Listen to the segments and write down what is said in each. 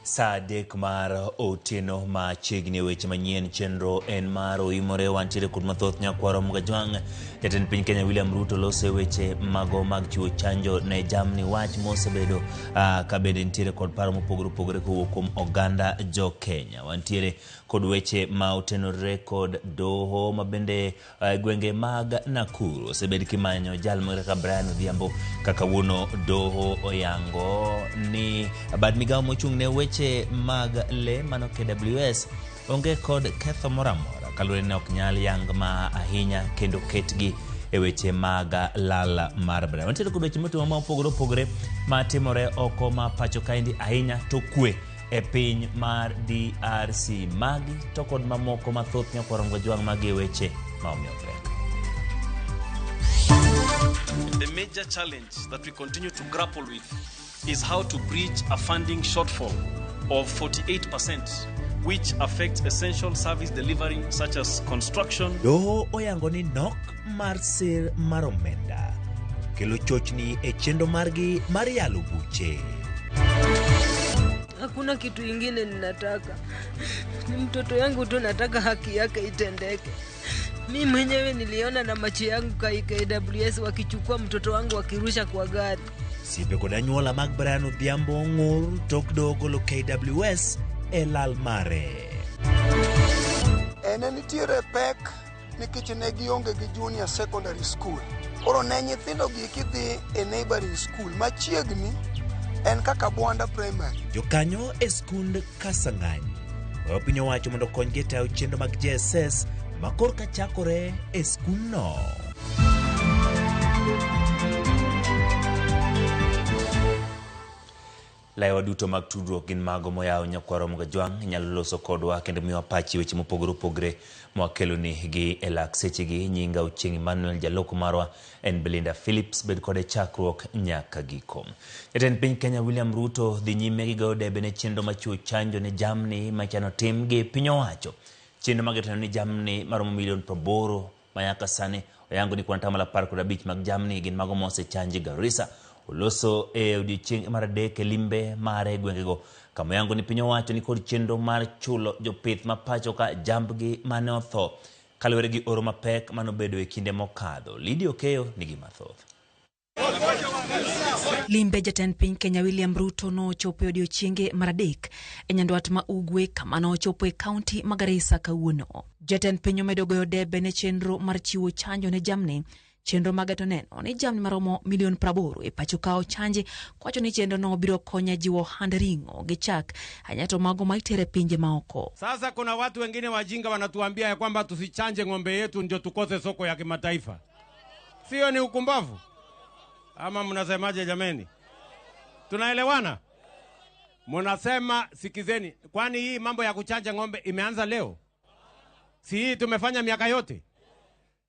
Saa 3 mar otieno machiegni e weche manyien chenro en mar oimore wantiere kod mathoth nyakwaro Mgajwang'. Jatend piny Kenya William Ruto loso e weche mago mag chiwo chanjo ne jamni, wach mosebedo ka bende nitiere kod paro mopogore opogore kowuok kuom oganda jo Kenya. Wantiere kod weche ma otenore kod doho ma bende gwenge mag Nakuru osebed kimanyo jal moro kaka Brian Odhiambo kaka wuono doho oyango ni bad migawo mochung' ne weche mag le mano KWS onge kod ketho moro amora kaluwore ni ok nyal yang ma ahinya kendo ketgi e weche mag lal mar Brian. Wantiere kod weche motimo ma opogore opogore matimore oko ma pacho kaendi ahinya to kwe e piny mar DRC. Magi to kod mamoko mathoth nyakwaro Ngojwang' magi e weche ma omiyo pek. The major challenge that we continue to grapple with is how to bridge a funding shortfall of 48%, which affects essential service delivery such as construction. Doho oyango ni nok mar sir mar omenda kelo chochni e chenro margi mar yalo buche. Hakuna kitu ingine ninataka, ni mtoto yangu tu, nataka haki yake itendeke. Mi mwenyewe niliona na macho yangu KWS wakichukua mtoto wangu wakirusha kwa gari. Siepe kod anyuola mag Brian Odhiambo ong'ur tok doho golo KWS e lal mare. Ene nitiere pek nikech ne gionge gi junior secondary school. Koro ne nyithindo gi kidhi e neighboring school machiegni en kaka Bwanda Primary. Jokanyo e skund Kasang'any oweyo piny owacho mondo okonygi e tayo chenro mag JSS ma korka chakore e skundno. Laiwa duto mag tudruok gin mago moyaw nyakwaro Mgajwang' inyalo loso kodwa kendo miwa pachi weche mopogore opogore mwakeloni gi e lak sechegi. Nyinga Ochieng' Emmanuel, jaloko marwa en Belinda Phillips. Bed kode chakruok nyaka giko. Jatend piny Kenya William Ruto dhi nyime gi goyo debe ne chenro machiwo chanjo ne jamni machano tim gi piny owacho. Chenro mag teno ni jamni maromo milion 80 ma nyaka sani oyango ni kwan 15% mag jamni gin mago mosechanji Garissa. Oloso e odiechieng' mar adek e limbe mare e gwengego kama oyango ni piny owacho ni kod chenro mar chulo jopith ma pacho ka jambgi mane otho kaluwore gi oro mapek manobedo e kinde mokadho. Lydia Okeyo nigi mathoth. Limbe jatend piny Kenya William Ruto nochopo e odiechienge mar adek e nyandwat ma Ugwe kama nochopo e kaunti ma Garissa kawuono. Jatend piny omedo goyo debe ne chenro mar chiwo chanjo ne jamni. Chenro mage to neno ni jamni maromo milion 80 e pacho ka ochanji, kowacho ni chenro no biro konyo e jiwo ohand ring'o gi chak ahinya to mago ma itere pinje maoko. Sasa kuna watu wengine wajinga wanatuambia ya kwamba tusichanje ng'ombe yetu ndio tukose soko ya kimataifa. Sio ni ukumbavu? Ama mnasemaje jameni? Tunaelewana? Mnasema sikizeni, kwani hii mambo ya kuchanja ng'ombe imeanza leo? Si hii tumefanya miaka yote?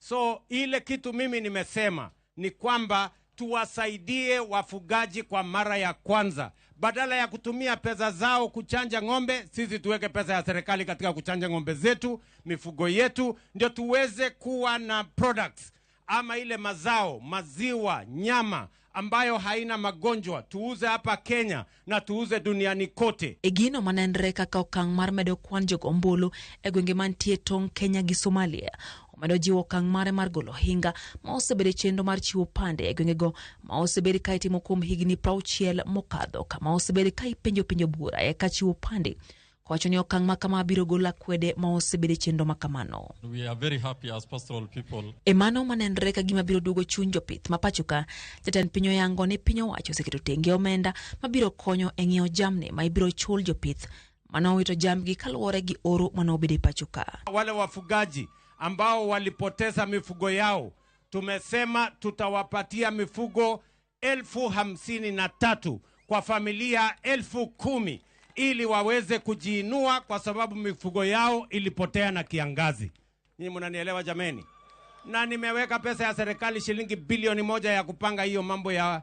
So ile kitu mimi nimesema ni kwamba tuwasaidie wafugaji kwa mara ya kwanza. Badala ya kutumia pesa zao kuchanja ng'ombe, sisi tuweke pesa ya serikali katika kuchanja ng'ombe zetu, mifugo yetu, ndio tuweze kuwa na products ama ile mazao, maziwa, nyama ambayo haina magonjwa, tuuze hapa Kenya na tuuze duniani kote. E gino manenre kaka okang' mar medo kwan jogo ombulu e gwenge mantie tong' Kenya gi Somalia, omedo jiwo okang' mare mar golo ohinga ma osebedo e chenro mar chiwo pande e gwengego ma osebed ka itimo kuom higni 60 mokadho, kama osebed ka ipenjo penjo bura eka chiwo pande. Kowacho ni okang' ma kama biro golo akwede ma osebedo e chenro ma kamano. We are very happy as pastoral people. E mano manenre ka gima biro duogo chuny jopith ma pacho ka, jatend piny oyango ni piny owacho oseketo tenge omenda mabiro konyo e ng'iewo jamni ma ibiro chul jopith manowito jambgi kaluwore gi oro manobedo e pacho ka. Wale wafugaji ambao walipoteza mifugo yao, tumesema tutawapatia mifugo 53,000 kwa familia 10,000 ili waweze kujiinua kwa sababu mifugo yao ilipotea na kiangazi. Nyinyi mnanielewa jameni? Na nimeweka pesa ya serikali shilingi bilioni 1 ya kupanga hiyo mambo ya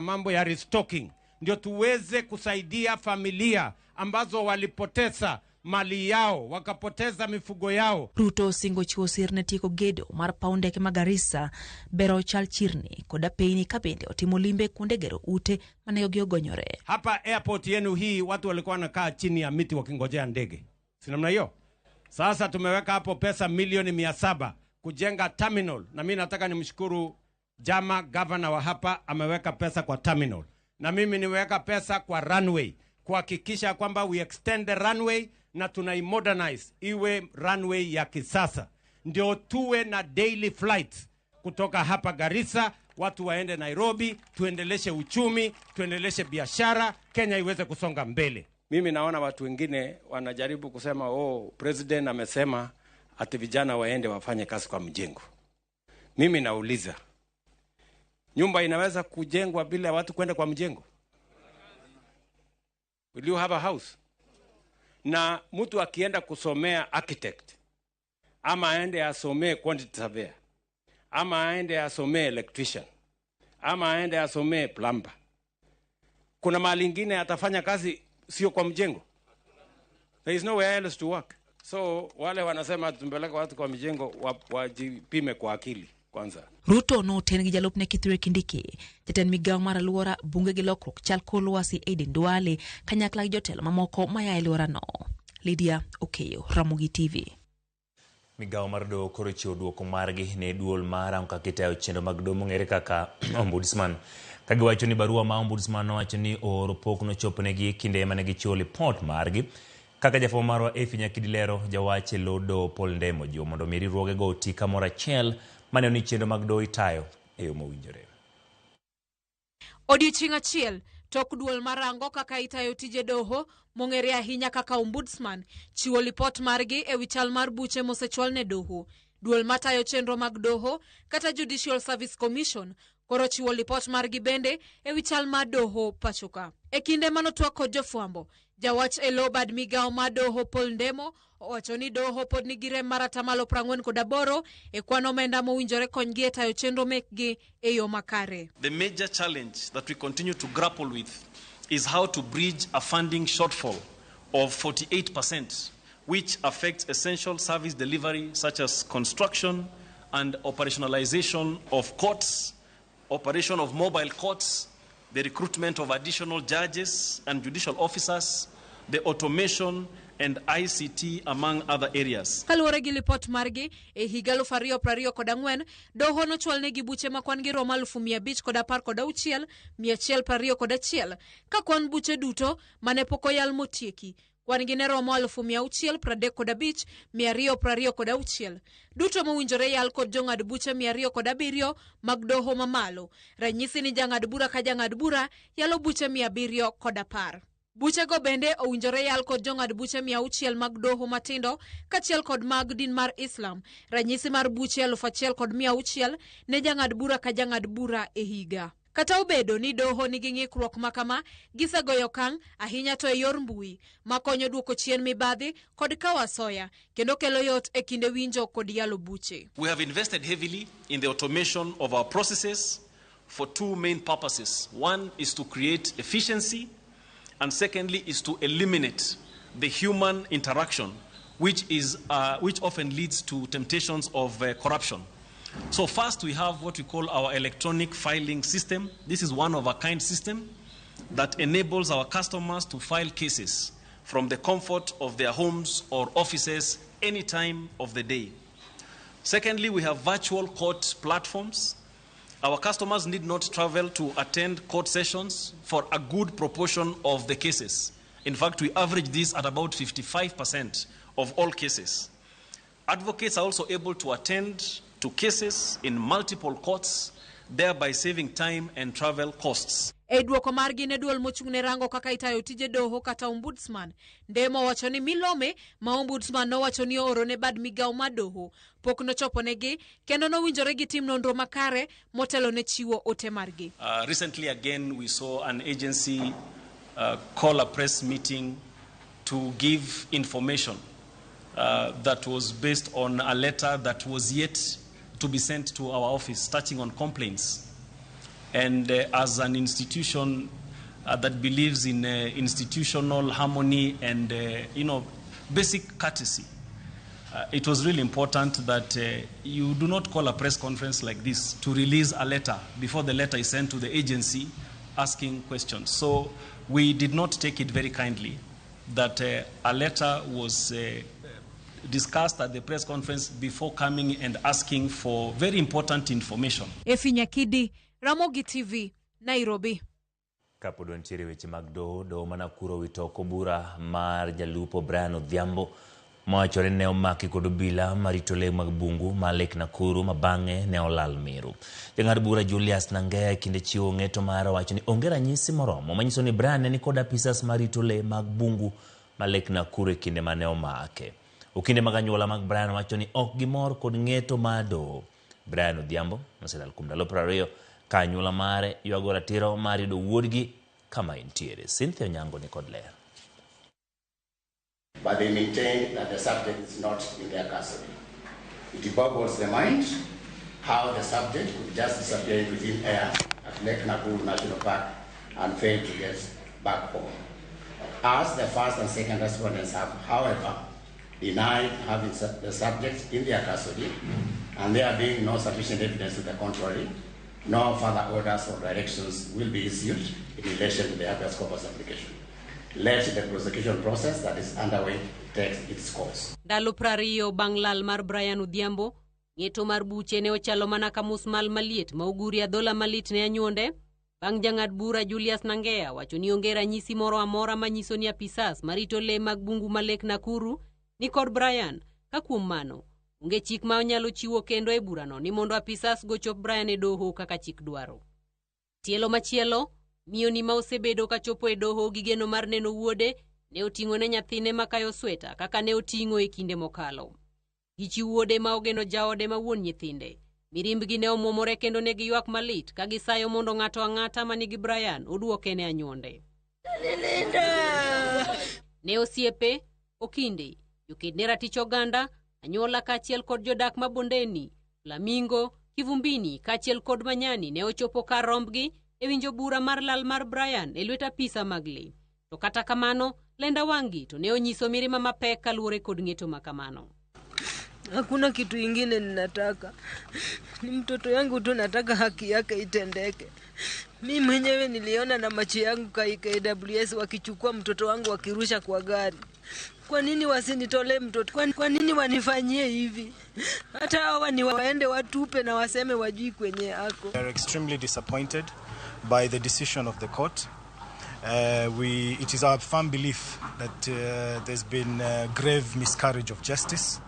mambo ya restocking, ndio tuweze kusaidia familia ambazo walipoteza mali yao, wakapoteza mifugo yao. Ruto osingo chiwo sir ne tieko gedo mar paw ndeke ma Garissa, bero chal chirni kod apeyni ka bende otimo limbe kuonde gero ute manegogi ogonyore. Hapa airport yenu hii watu walikuwa wanakaa chini ya miti wakingojea ndege, si namna hiyo? Sasa tumeweka hapo pesa milioni 700 kujenga terminal, na mimi nataka nimshukuru Jama, gavana wa hapa, ameweka pesa kwa terminal, na mimi nimeweka pesa kwa runway kuhakikisha kwamba we extend the runway na tunaimodernize iwe runway ya kisasa, ndio tuwe na daily flights kutoka hapa Garissa, watu waende Nairobi, tuendeleshe uchumi, tuendeleshe biashara, Kenya iweze kusonga mbele. Mimi naona watu wengine wanajaribu kusema oh, president amesema ati vijana waende wafanye kazi kwa mjengo. Mimi nauliza, nyumba inaweza kujengwa bila watu kwenda kwa mjengo? Will you have a house? Na mtu akienda kusomea architect ama aende asomee quantity surveyor ama aende asomee electrician ama aende asomee plumber, kuna mahali ingine atafanya kazi sio kwa mjengo? There is nowhere else to work. So wale wanasema tumpeleke watu kwa mijengo wajipime kwa akili kwanza. Ruto noten gi jalupne Kithure Kindiki, jatend migawo mar alwora, bunge gi lokruok chal kor lwasi Aden Duale kanyakla gi jotelo mamoko maya e alworano. Lydia Okeyo, Ramogi TV. Migawo mar doho koro chiwo duoko margi ne duol mar rango kaka itayo chenro mag doho mong'ere kaka Ombudsman. Ka giwacho ni barua ma Ombudsman nowacho ni ooro pok nochoponegi kinde mane gichiwo lipot margi. Kaka jafwambo marwa Effie Nyakidi lero, jawach e lo doho Paul Ndemo jiwo mondo mi riwruogego oti kamoro achiel maneno ni chenro mag doho itayo e yo mowinjore. Odiechieng' achiel tok duol marango kaka itayo tije doho mong'ere ahinya kaka Ombudsman chiwo lipot margi ewi chal mar buche mosechwal ne doho. Duol matayo chenro mag doho kata Judicial Service Commission koro chiwo lipot margi bende ewi chal mar doho pachoka. E kinde manotwak kod jofwambo, jawach e lo bad migawo mar doho Paul Ndemo owacho ni doho pod nigi rem mar atamalo 48 e kwan omenda mowinjore konygi e tayo chenro mekgi e yo makare. The major challenge that we continue to grapple with is how to bridge a funding shortfall of 48%, which affects essential service delivery such as construction and operationalization of courts, operation of mobile courts, the recruitment of additional judges and judicial officers, the automation and ICT, among other areas. Kaluwore gi lipot margi e higa 2024, doho nochwalnegi buche ma kwan gi romo 516,121 ka kwan buche duto mane pok oyal motieki kwan gi ne romo 635,226 duto mowinjore yal kod jong'ad buche 207 mag doho mamalo. Ranyisi ni jang'ad bura ka jang'ad bura yalo buche 710. Buchego bende owinjore yal kod jong'ad buche 600 mag doho matindo kaachiel kod mag din mar Islam. Ranyisi mar buche 1600 ne jang'ad bura ka jang'ad bura e higa. Kata obedo ni doho nigi ng'ikruok makama, gisegoyo okang' ahinya to e yor mbui makonyo duoko chien mibadhi kod kawo asoya kendo kelo yot e kinde winjo kod yalo buche. We have invested heavily in the automation of our processes for two main purposes. One is to create efficiency, and secondly is to eliminate the human interaction, which often leads to temptations of corruption. So first we have what we call our electronic filing system. This is one of a kind system that enables our customers to file cases from the comfort of their homes or offices any time of the day. Secondly, we have virtual court platforms. Our customers need not travel to attend court sessions for a good proportion of the cases. In fact, we average this at about 55% of all cases. Advocates are also able to attend to cases in multiple courts, thereby saving time and travel costs. E duoko margi ne duol mochung' ne rango kaka itayo tije doho kata Ombudsman, Ndemo owacho ni milome ma Ombudsman nowacho ni ooro ne bad migawo mar doho pok nochoponegi kendo nowinjore gitim nonro makare motelo ne chiwo ote margi. Recently again we saw an agency call a press meeting to give information that was based on a letter that was yet to be sent to our office touching on complaints. And as an institution that believes in institutional harmony and Basic courtesy. It was really important that you do not call a press conference like this to release a letter before the letter is sent to the agency asking questions. So we did not take it very kindly that a letter was discussed at the press conference before coming and asking for very important information. Efi Nyakidi, Ramogi TV, Nairobi. Kapod wantiere weche mag doho, doho ma Nakuru owito oko bura mar jalupo Brian Odhiambo mawachore ni ne omaki kod obila marito lee mag bungu ma Lake Nakuru ma bang'e ne olal Meru. Jang'ad bura Julius Nangea e kinde chiwo ng'eto mare owacho ni onge ranyisi moromo manyiso ni Brian ne nikod apisas marito lee mag bungu ma Lake Nakuru e kinde mane omake. Okinde mag anyuola mag Brian wacho ni ok gimor kod ng'eto mar doho. Brian Odhiambo noselal kuom ndalo 20 ka anyuola mare ywago ratiro mar yudo wuodgi kama entiere. Cynthia Onyango ni kod ler. But they maintain that the subject is not in their custody. It boggles the mind how the subject could just disappear into thin air at Lake Nakuru National Park and fail to get back home. As the first and second respondents have, however, denied having the subject in their custody, and there being no sufficient evidence to the contrary, no further orders or directions will be issued in relation to the habeas corpus application. Let the prosecution process that is underway take its course. Ndalo 20 bang' lal mar Brian Odhiambo, ng'eto mar buche ne ochalo mana ka musmal maliet ma oguri adhola malit ne anyuonde. Bang' jang'ad bura Julius Nangea wacho ni onge ranyisi moro amora manyiso ni apisas marito lee mag bungu ma Lake Nakuru ni kod Brian, ka kuom mano onge chik ma onyalo chiwo kendo e burano ni mondo apisas go chop Brian e doho kaka chik dwaro. Tielo machielo, miyo ni ma osebedo kachopo e doho gi geno mar neno wuode ne oting'o ne nyathine makayo sweta kaka ne oting'o e kinde mokalo. Gichi wuode ma ogeno jaode ma wuon nyithinde. Mirimbgi ne omwomore kendo ne giywak malit ka gisayo mondo ng'ato ang'ata ma nigi Brian oduoke ne anyuonde. Ne osiepe, okinde, joked ne ratich oganda, anyuola kaachiel kod jodak ma Bondeni, Flamingo, Kivumbini kaachiel kod Manyani ne ochopo kar rombgi e winjo bura mar lal mar Brian e lwet apisa mag lee. To kata kamano, lenda wang'gi to ne onyiso mirima mapek kaluwore kod ng'eto ma kamano. Hakuna kitu ingine ninataka, ni mtoto yangu tu, nataka haki yake itendeke. Mi mwenyewe niliona na macho yangu KWS wakichukua mtoto wangu wakirusha kwa gari. Kwa nini wasinitolee mtoto? Kwa nini wanifanyie hivi? Hata hawa ni waende watupe na waseme wajui kwenye ako. We are extremely disappointed by the decision of the court. It is our firm belief that there's been a grave miscarriage of justice,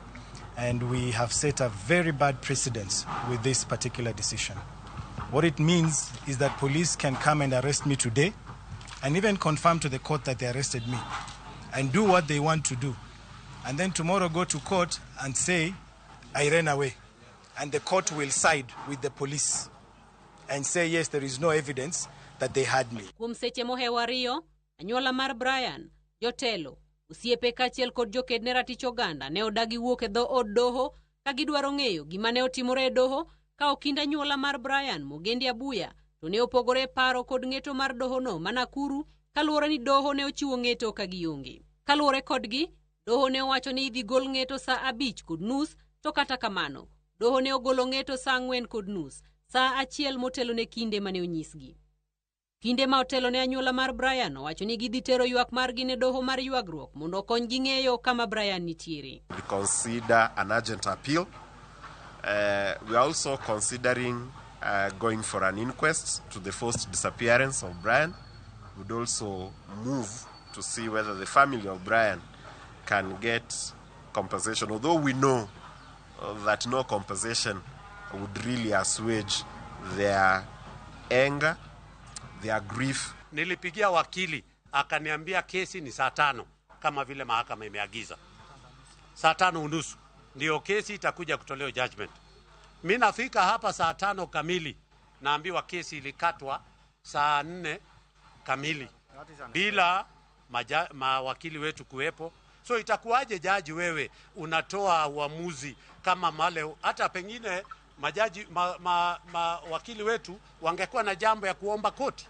and we have set a very bad precedence with this particular decision. What it means is that police can come and arrest me today and even confirm to the court that they arrested me and do what they want to do. And then tomorrow go to court and say, "I ran away." And the court will side with the police and say, "Yes, there is no evidence that they had me." Kuom seche mohewo 2, anyuola mar Brian, jotelo, osiepe kaachiel kod joked ne ratich oganda ne odagi wuok e dho od doho ka gidwaro ng'eyo gima ne otimore e doho ka okind anyuola mar Brian Mogendi Abuya to ne opogore e paro kod ng'eto mar dohono ma Nakuru kaluwore ni doho ne ochiwo ng'eto ka gionge. Kaluwore kodgi, doho ne owacho ni idhi gol ng'eto sa 5:30 to kata kamano, doho ne ogolo ng'eto sa 4:30, sa achiel motelo ne kinde mane onyisgi. Kinde ma otelo ne anyuola mar Brian owacho ni gidhi tero ywak margi ne doho mar ywagruok mondo okonygi ng'eyo kama Brian nitiere. We consider an urgent appeal. We are also considering going for an inquest to the forced disappearance of Brian. We would also move to see whether the family of Brian can get compensation, although we know that no compensation would really assuage their anger, their grief. Nilipigia wakili akaniambia kesi ni saa 5 kama vile mahakama imeagiza. Saa 5:30 ndio kesi itakuja kutolewa judgment. Mimi nafika hapa saa 5 kamili, naambiwa kesi ilikatwa saa 4 kamili bila mawakili wetu kuwepo. So itakuwaje jaji wewe unatoa uamuzi kama male, hata pengine majaji mawakili wetu wangekuwa na jambo ya kuomba koti.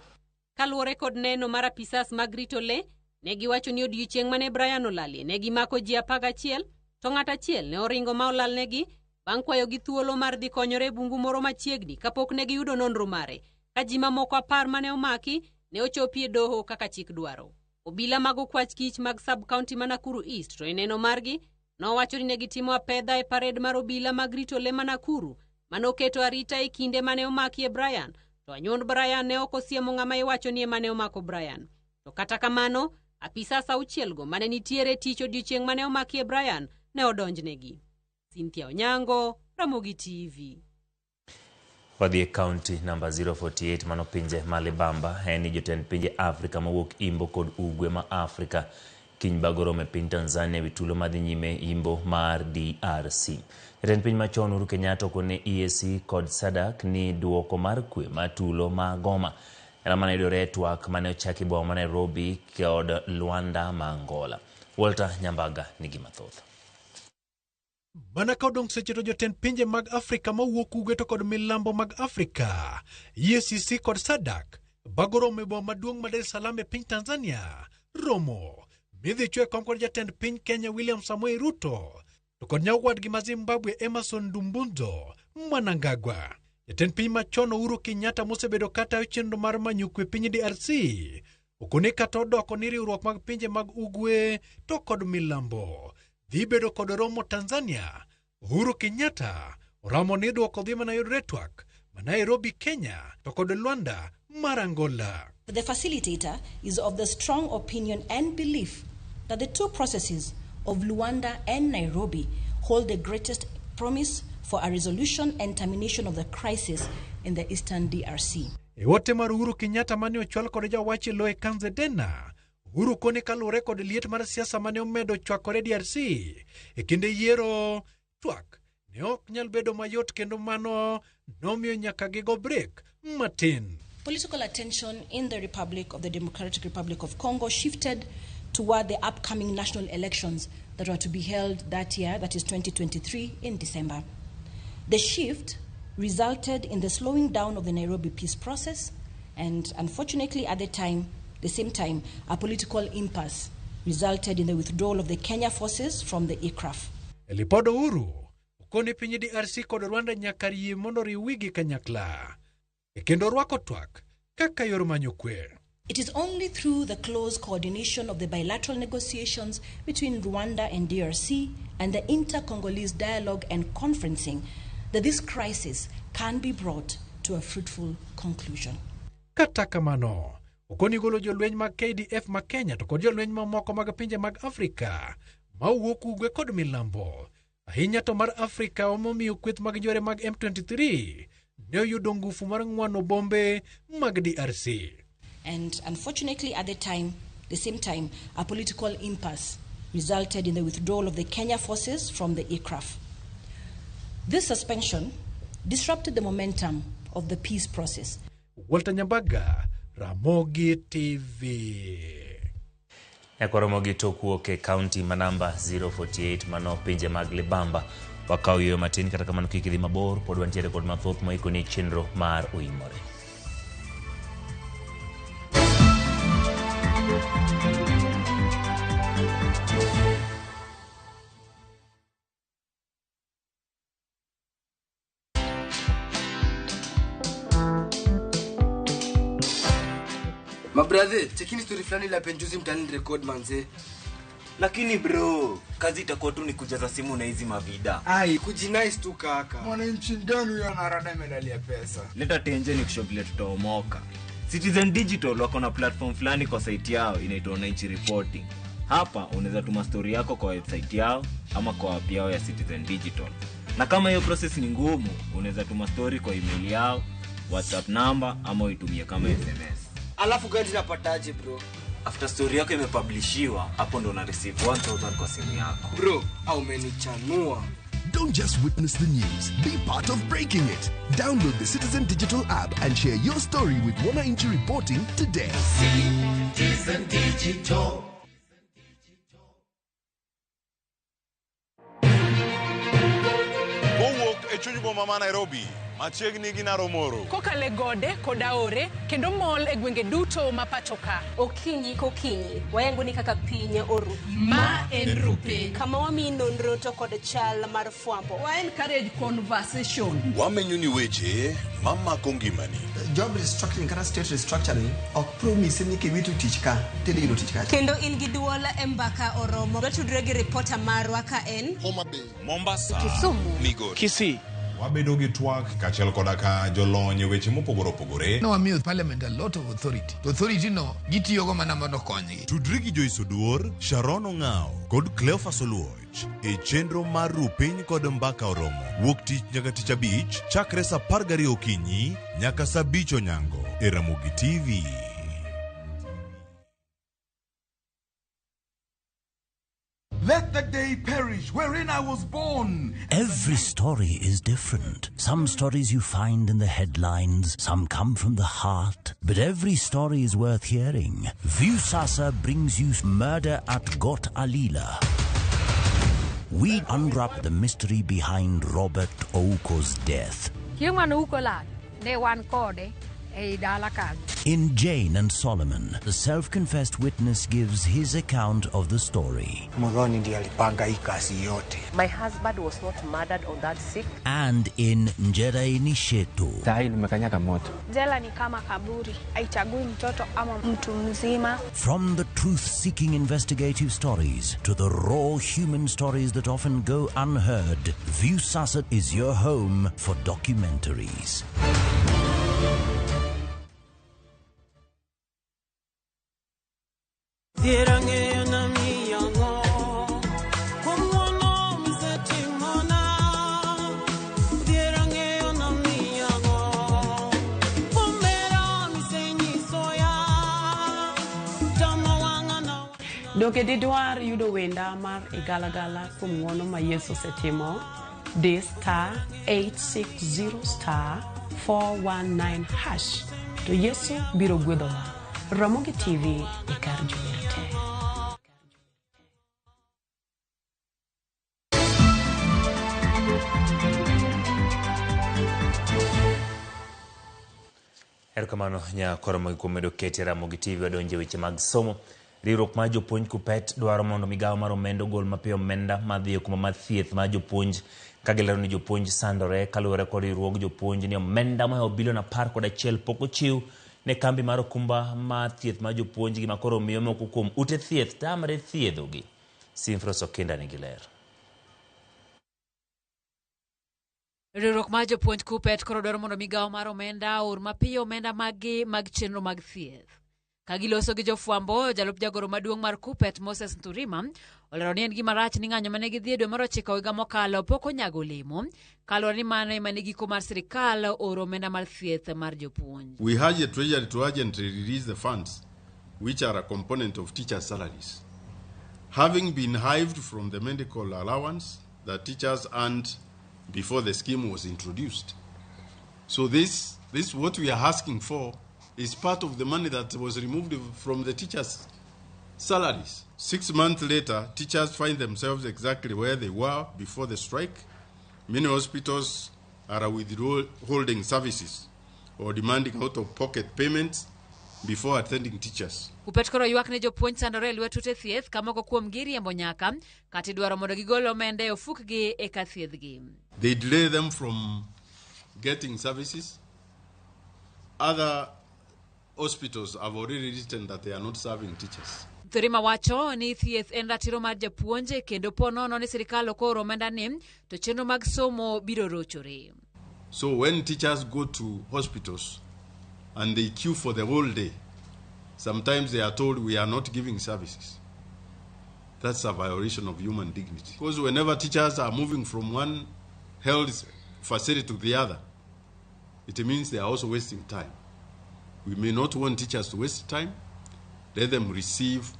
Kaluwore kod neno mar apisas mag rito le, Ne giwacho ni odiechieng' mane Brian olalie ne gimako ji 11 to ng'at achiel ne oringo ma olalnegi bang' kwayogi thuolo mar dhi konyore e bungu moro machiegni kapok ne giyudo nonro mare ka ji mamoko 10 mane omaki ne ochopi e doho kaka chik dwaro. Obila mag okwach kich mag sub-county ma Nakuru East to e neno margi nowacho ni ne gitimo apedha e pared mar obila mag rito le ma Nakuru manoketo arita e kinde mane omakie Brian, to anyuond Brian ne ok osiemo ng'ama iwacho ni ema ne omako Brian. To kata kamano, apisas 6 go mane nitiere tich odiechieng' mane omakie Brian ne odonjnegi. Cynthia Onyango, Ramogi TV. Wadhi e kaunti namba 048 mano pinje ma Libamba en ni jotend pinje Afrika mawuok Imbo kod Ugwe ma Afrika kiny bago romo e piny Tanzania ewi tulo madhi nyime Imbo mar DRC. Jatend piny machon Uhuru Kenyatta okone EAC kod SADC ni duoko mar kwe ma tulo ma Goma en mana yudore e twak mane ochaki boma ma Nairobi kod Luanda ma Angola. Walter Nyambaga nigi mathoth. Mana ka odong' seche to jotend pinje mag Afrika mawuok Ugwe to kod milambo mag Afrika, EACC kod SADC bago romo e boma maduong' ma Dar es Salaam e piny Tanzania. Romo midhi chwe kom kod jatend piny Kenya William Samoei Ruto to kod nyawadgi ma Zimbabwe Emmerson Dambudzo Mnangagwa. Jatend piny machon Uhuru Kenyatta mosebedo katayo chenro mar manyo kwe piny DRC okone kata odoko ni riwruok mag pinje mag Ugwe to kod milambo dhi bedo kod romo Tanzania. Uhuru Kenyatta oramo ni duoko dhi mana yudore twak ma Nairobi, Kenya to kod Luanda mar Angola. The facilitator is of the strong opinion and belief that the two processes of Luanda and Nairobi hold the greatest promise for a resolution and termination of the crisis in the Eastern DRC. E ote mar Uhuru Kenyatta mane ochwal kod jawach Loe Kanze Dena, Uhuru kone kaluwore kod liet mar siasa mane omedo chwakore DRC e kinde yiero, twak ne ok nyal bedo mayot kendo mano nomiyo nyaka gigo brek matin. Political attention in the Republic of the Democratic Republic of Congo shifted toward the upcoming national elections that were to be held that year, that is 2023, in December. The shift resulted in the slowing down of the Nairobi peace process, and unfortunately at the same time, a political impasse resulted in the withdrawal of the Kenya forces from the EACRF. Lipod Uhuru okone piny DRC kod Rwanda nyaka yie mondo riwigi kanyakla e kendo rwako twak kaka yor manyo kwe. It is only through the close coordination of the bilateral negotiations between Rwanda and DRC and the inter-Congolese dialogue and conferencing that this crisis can be brought to a fruitful conclusion. Kata kamano, okoni golo jolweny mag KDF ma Kenya to kod jolweny mamoko mag pinje mag Afrika mawuok Ugwe kod milambo, ahinya to mar Afrika omomiyo kweth mag njore mag M23 ne oyudo ngufu mar ng'wano bombe mag DRC. And unfortunately at the same time, a political impasse resulted in the withdrawal of the Kenya forces from the EACRF. This suspension disrupted the momentum of the peace process. Walter Nyambaga, Ramogi TV. Nyakwaromogi to kuok e kaunti ma namba 048 mano pinje mag Libamba. Wakaw yueyo matin, kata kamano kik idhi mabor, pod wantiere kod mathoth moikoni chenro mar Oimore. Mabrathe, chekini story fulani la penjuzi mtani record manze. Lakini bro, kazi itakuwa tu ni kujaza simu na hizi mavida. Ai, kujinice tu kaka. Mwananchi gani huyo anarada medali ya pesa? Leta tenje ni kushow vile tutaomoka. Citizen Digital wako na platform fulani kwa site yao inaitwa Wananchi Reporting. Hapa unaweza tuma story yako kwa website yao ama kwa app yao ya Citizen Digital. Na kama hiyo process ni ngumu, unaweza tuma story kwa email yao, WhatsApp number ama uitumie kama SMS. Alafu gani napataje bro? After story yako imepublishiwa, hapo ndo una receive 1000 kwa simu yako. Bro, au umenichanua. Don't just witness the news, be part of breaking it. Download the Citizen Digital app and share your story with Wananchi Reporting today. Citizen Digital. Kowuok e chuny boma ma Nairobi, Machiegni gi Naromoro. Kokalo e gode kod aore kendo mol e gwenge duto ma pacho ka. Okinyi kokinyi wayango ni kaka piny oru. Ma en Rupiny. Kama wamiyi nonro to kod chal mar fwambo. Wa encourage conversation. Wamenyo ni weche mamako ngimani. Job restructuring kata state restructuring ok promise ni kiwito tich ka tidhi yudo tich kacha. Kendo in gi duol e mbaka oromo. Watudre gi ripota marwa ka en Homa Bay, Mombasa, Kisumu, Migori, Kisii. Wabedo gi twak kaachiel koda ka jolony e weche mopogore opogore. Nowamiyo parliament a lot of authority. To authority no gitiyogo mana mondo okonygi. Tudri gi Joyce Oduor, Sharon Ong'ao kod Cleophas Oluoch e chenro mar Rupiny kod Mbaka Oromo wuok tich nyaka tich abich chakre saa 12 okinyi nyaka saa 5 onyango e Ramogi TV. Let the day perish wherein I was born. Every story is different. Some stories you find in the headlines, some come from the heart, but every story is worth hearing. Viusasa brings you Murder at Got Alila. We unwrap the mystery behind Robert Ouko's death. Chieng' mane Ouko lal, ne wan kode ei dala kanyo. In Jane and Solomon, the self-confessed witness gives his account of the story. Muthoni ndiye alipanga hii kazi yote. My husband was not murdered on that 6th. And in Njeraini Nishetu. Sahi limekanyaga moto. Jela ni kama kaburi, haichagui mtoto ama mtu mzima. From the truth-seeking investigative stories to the raw human stories that often go unheard, Viusasa is your home for documentaries. Donge didwar yudo wenda mar Igalagala kuom ng'wono ma Yesu osetimo? Di star 860 star 419 hash to Yesu biro gwedhowa. Ramogi TV e kar jower te. Erokamano nyakoro mogi kuom medo kete Ramogi TV wadonje weche mag somo. Riwruok mar jopuonj KUPPET dwaro mondo migawo mar omenda ogol mapiyo omenda madhi e okumba mar thieth mar jopuonj ka gilero ni jopuonj sandore kaluwore kod riwruog jopuonj ni omenda mohewo bilion 11 pok ochiw ne kambi mar okumba mar thieth mar jopuonj gima koro miyo moko kuom ute thieth tamre thiedhogi. Simfros Okinda nigi ler. Riwruok mar jopuonj KUPPET koro dwaro mondo migawo mar omenda oor mapiyo omenda maggi mag chenro mag thieth. Ka giloso gi jofwambo, jalup jagoro maduong' mar KUPPET Moses Nturima olero ni en gima rach ni ng'anyo mane gidhi e dwe mar 9 higa mokalo pok onyago olemo, kaluwore ni mano ema ne giko mar sirikal oro omenda mar thieth mar jopuonj. We urge the Treasury to urgently release the funds, which are a component of teachers' salaries. Having been hived from the medical allowance that teachers earned before the scheme was introduced. So this what we are asking for is part of the money that was removed from the teachers' salaries. 6 months later, teachers find themselves exactly where they were before the strike. Many hospitals are withholding services or demanding out-of-pocket payments before attending teachers. KUPPET koro ywak ne jopuonj sandore e lwet ute thieth ka moko kuom gi riembo nyaka kata idwaro mondo gigol omenda e ofukgi eka thiedhgi. They delay them from getting services. Other hospitals have already written that they are not serving teachers. Nturima wacho ni thieth en ratiro mar japuonj kendo po nono ni sirikal ok ooro omenda ni to chenro mag somo biro rochore. So when teachers go to hospitals and they queue for the whole day, sometimes they are told we are not giving services. That's a violation of human dignity. Because whenever teachers are moving from one health facility to the other, it means they are also wasting time. We may not want teachers to waste time. Let them receive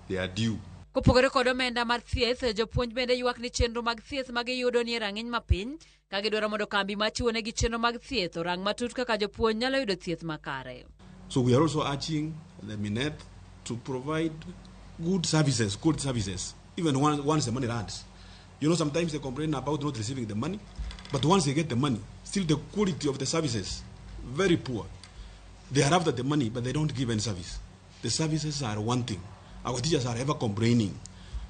their due. Kopogore kod omenda mar thieth, jopuonj bende ywak ni chenro mag thieth ma giyudo ni e rang'iny mapiny, ka gidwaro mondo kambi machiwonegi chenro mag thieth orang matut kaka jopuonj nyalo yudo thieth makare. So we are also urging the Minet to provide good services, even once the money runs. You know, sometimes they complain about not receiving the money, But once they get the money, still the quality of the services, very poor. They are after the money, but they don't give any service. The services are one thing. Our teachers are ever complaining.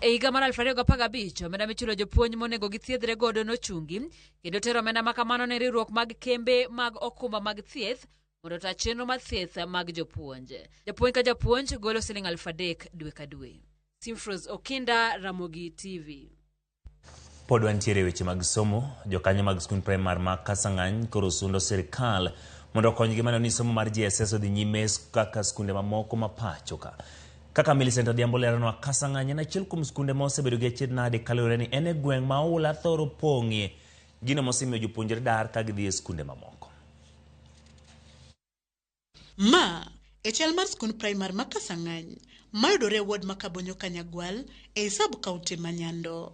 E higa mar 2015, omenda michulo jopuonj monego githiedhre godo nochungi kendo tero omenda ma kamano ne riwruok mag kembe mag okumba mag thieth mondo ota chenro mar thieth mag jopuonj. Japuonj ka japuonj golo siling 3000 dwe ka dwe. Simfros Okinda, Ramogi TV. Pod wantiere e weche mag somo, jokanyo mag skund primar ma Kasang'any koro sundo sirkal mondo okonygi maneno ni somo mar JSS odhi nyime kaka skunde mamoko ma pacho ka. Kaka Millicent Adhiambo leronwa, Kasang'any en achiel kuom skunde ma osebedo gi achiedh nade kaluwore ni en e gweng' ma oula thoro pong'ie, gino mosemiyo jopuonjre dar ka gidhi e skunde mamoko. Ma e chal mar skund primar ma Kasang'any mayudore e ward ma Kabonyo Kanyagwal ei sub county ma Nyando.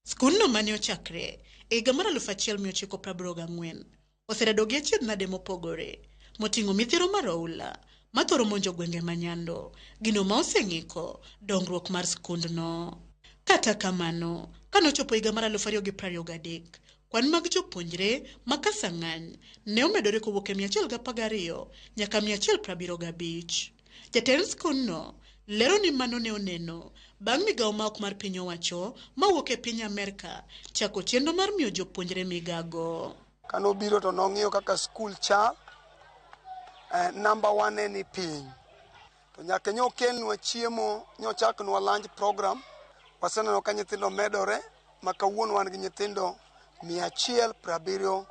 Skundno mane ochakre e higa mar 1984 oserado gi achiedh nade mopogore moting'o midhiero mar oula mathoro monjo gwenge ma Nyando, gino ma oseng'iko dongruok mar skundno. Kata kamano, kanochopo higa mar 2023, kwan mag jopuonjre ma Kasang'any ne omedore kowuok e 112 nyaka 175. Jatend skundno lero ni mano ne oneno bang' migawo ma ok mar piny owacho mawuok e piny Amerka chako chenro mar miyo jopuonjre migago. Kanobiro to nong'iyo kaka skul chal, namba wan ne ni piny. To nyaka nyo kelnwa chiemo, nyochaknwa lunch program, waseneno ka nyithindo medore, ma kawuono wan gi nyithindo 175.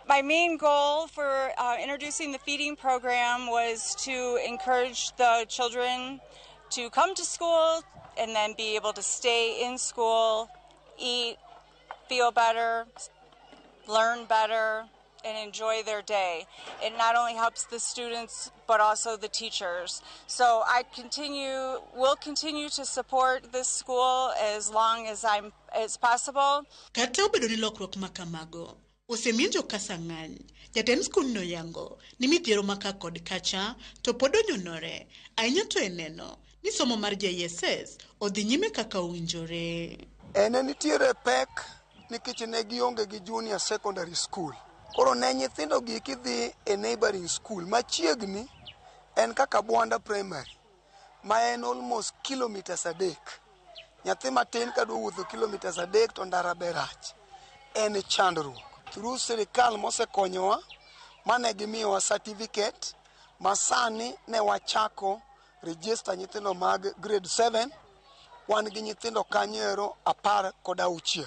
My main goal for introducing the feeding program was to encourage the children to come to school and then be able to stay in school, eat, feel better, learn better, and enjoy their day. It not only helps the students, but also the teachers. So I will continue to support this school as long as as possible. Kata obedo ni lokruok ma kamago osemiyo jo Kasang'any, jatend skundno yango ni midhiero ma ka kod kacha to pod onyonore ahinya to e neno ni somo mar JSS odhi nyime kaka owinjore. Ene nitiere pek nikech ne gionge gi junior secondary school. Koro ne nyithindo gi kidhi e neighboring school machiegni en kaka Bwanda Primary ma en almost kilometers 3. Nyathi matin kadwa wuotho kilometers 3 to ndara be rach. En chandruok. Through sirikal mosekonyowa mane gimiyowa certificate ma sani ne wachako register nyithindo mag grade 7 wan gi nyithindo kanyo ero 16.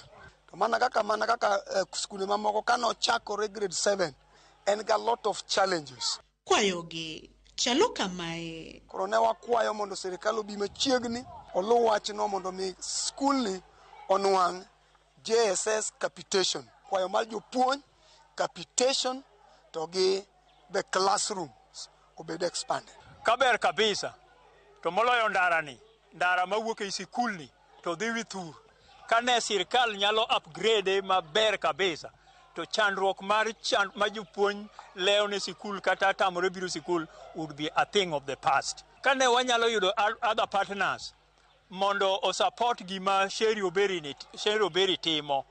To mana kaka skunde mamoko kanochakore grade 7 en ga lot of challenges. Kwayogi chalo kamae. Koro ne wakwayo mondo sirikal obi machiegni oluw wachno mondo mi skulni onwang' JSS capitation. Kwayo mar jopuonj, capitation to gi the classrooms obed expanded. Kaber kabisa to moloyo ndarani, ndara mawuok e sikulni to dhi Withur. Kane sirikal nyalo upgrade maber kabisa to chandruok mar ma jopuonj lewo ne sikul kata tamore biro sikul would be a thing of the past. Kane wanyalo yudo other partners mondo o support gima Sherry Oberi timo,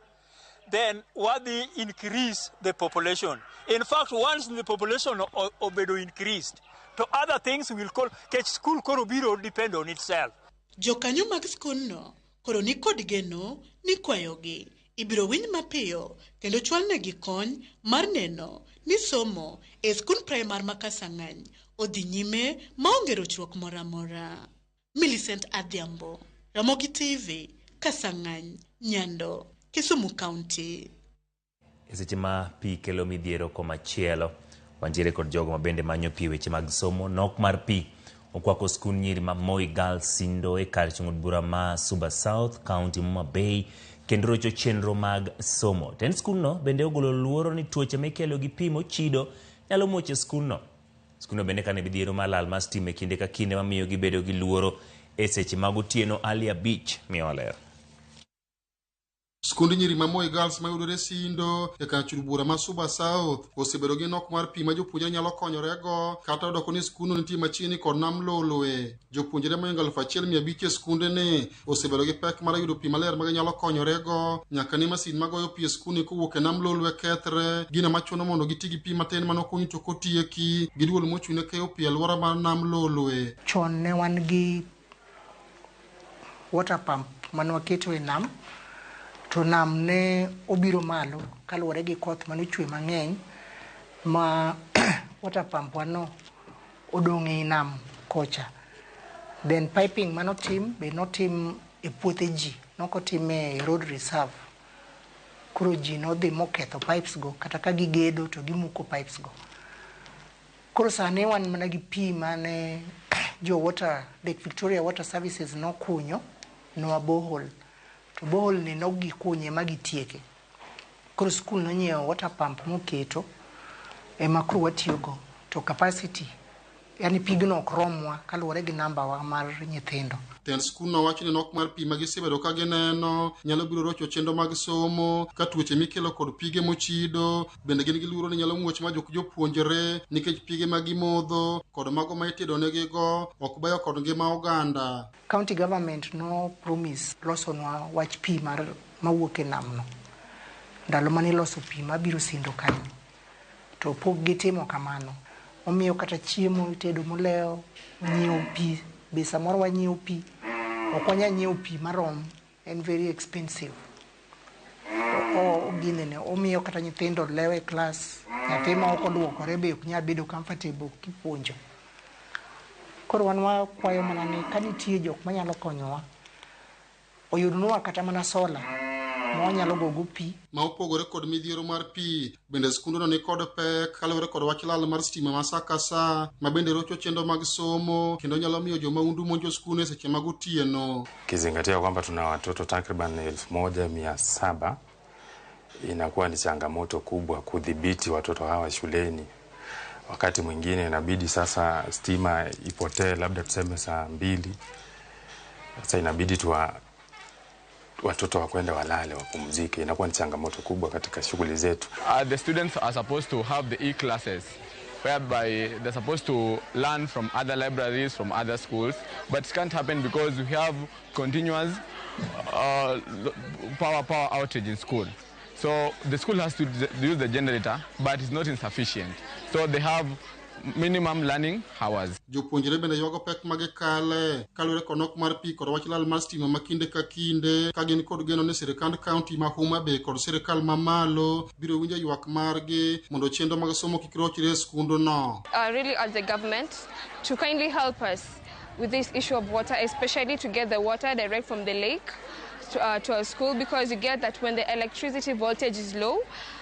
then wadhi increase the population. In fact, once the population obedo increased, to other things will call kech school koro biro depend on itself. Jokanyo mag skundno koro ni kod geno ni kwayogi ibiro winj mapiyo kendo chwalnegi kony mar neno ni somo e skund primar ma Kasang'any odhi nyime maonge rochruok moro amora. Millicent Adhiambo, Ramogi TV, Kasang'any, Nyando, Kisumu County. E seche ma pi kelo midhiero komachielo, wantiere kod jogo ma bende manyo pi e weche mag somo. Nok mar pi okwako skund nyiri ma Moi Girls Sindo e kar chung' od bura ma Suba South, County Homa Bay, kendo rocho chenro mag somo. Tend skundno bende ogolo luoro ni tuoche mikelo gi pi mochido nyalo muoch e skundno. Skundno bende kane midhiero mar lal mar stima e kinde ka kinde mamiyo gibedo gi luoro e seche mag otieno. Ali Abich miyo ler. Skund nyiri ma Moi Girls mayudore Sindo e kar chul bura ma Suba South osebedo gi nok mar pi ma jopuonjre nyalo konyorego kata odoko ni skundno nitie machiegni kod nam Lolwe. Jopuonjre mohingo 1500 e skundni osebedo gi pek mar yudo pi maler ma ginyalo konyorego nyaka ne masin magoyo pi e skundni kowuok e nam Lolwe kethre, gino machuno mondo giti gi pi matin manokuny to kotieki gi duol mochung' ne keyo pi e alwora mar nam Lolwe. Chon ne wan gi water pump mane waketo e nam to nam ne obiro malo kaluwore gi koth mane ochwe mang'eny ma water pump wa no odong' ei nam kocha. Then piping manotim be notim e puothe ji, nokotim e road reserve. Koro ji nodhi moketho pipes go kata ka gigedo to gimuko pipes go. Koro sani wan mana gi pi mane jo water, Lake Victoria Water Services nokunyo nwa borehole. To borehole ni nok gikunye ma gitieke. Koro skul nonyiewo water pump moketo ema koro watiyogo to capacity yani pigno ok romwa kaluwore gi namba wa mar nyithindo. Tend skundno wacho ni nok mar pi ma gisebedo ka gineno nyalo biro rocho chenro mag somo ka tuoche mikelo kod pige mochido bende gin gi luoro ni nyalo muoch ma juk jopuonjre nikech pige ma gimodho kod mago ma itedo negigo ok beyo kod ngima oganda. County government no promise losonwa wach pi mar mawuok e nam no ndalo mane iloso pi mabiro Sindo kanyo to pok gitimo kamano. Omiyo kata chiemo itedo molewo, nyiewo pi be samoro wanyiewo pi ok wanyal nyiewo pi marom en very expensive. O ginene omiyo kata nyithindo lewo e klas nyathi ma ok oduokore be ok nyal bedo comfortable kipuonjo. Koro wan wakwayo mana ni ka nitie jok manyalo konyowa oyudnwa kata mana sola ma wanyalo gogo pi. Ma opogore kod midhiero mar pi, bende skundno ni kod pek kaluwore kod wach lal mar stima ma sa ka sa, ma bende rocho chenro mag somo kendo nyalo miyo jomahundu monjo skundno e seche mag otieno. Kizingatia kwamba tuna watoto takriban 1700 inakuwa ni changamoto kubwa kudhibiti watoto hawa shuleni. Wakati mwingine inabidi sasa stima ipotee labda tuseme saa 2. Sasa inabidi watoto wakwenda walale wapumzike. Inakuwa ni changamoto kubwa katika shughuli zetu. The students are supposed to have the e-classes whereby they're supposed to learn from other libraries, from other schools, but it can't happen because we have continuous power outage in school. So the school has to use the generator, but it's not insufficient. So they have minimum learning hours. Jopuonjre bende ywago pek ma gikale kaluwore kod nok mar pi kod wach lal mar stima ma kinde ka kinde ka gin kod geno ni sirikand kaunti ma Homa Bay kod sirikal mamalo biro winjo ywak margi mondo chenro mag somo kik rochre e skundno. Really urge the government to kindly help us with this issue of water, especially to get the water direct from the lake to our school, because you get that when the electricity voltage is low,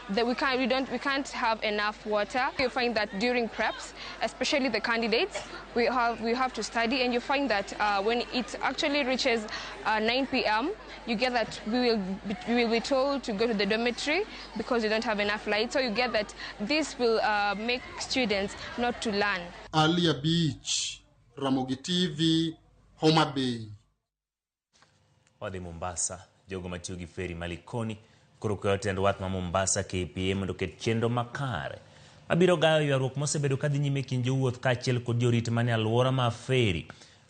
that we can't have enough water. You find that during preps, especially the candidates, we have to study, and you find that when it actually reaches 9 p.m., you get that we will be told to go to the dormitory because we don't have enough light. So you get that this will make students not to learn. Alia Beach, Ramogi TV, Homa Bay. Wadhi Mombasa, jogo matiyo gi feri Malikoni koro kwayo tend wath ma Mombasa KPA mondo oket chenro makare mabiro gayo ywaruok mosebedo kadhi nyime e kind jowuoth kaachiel kod jorit manie alwora ma feri.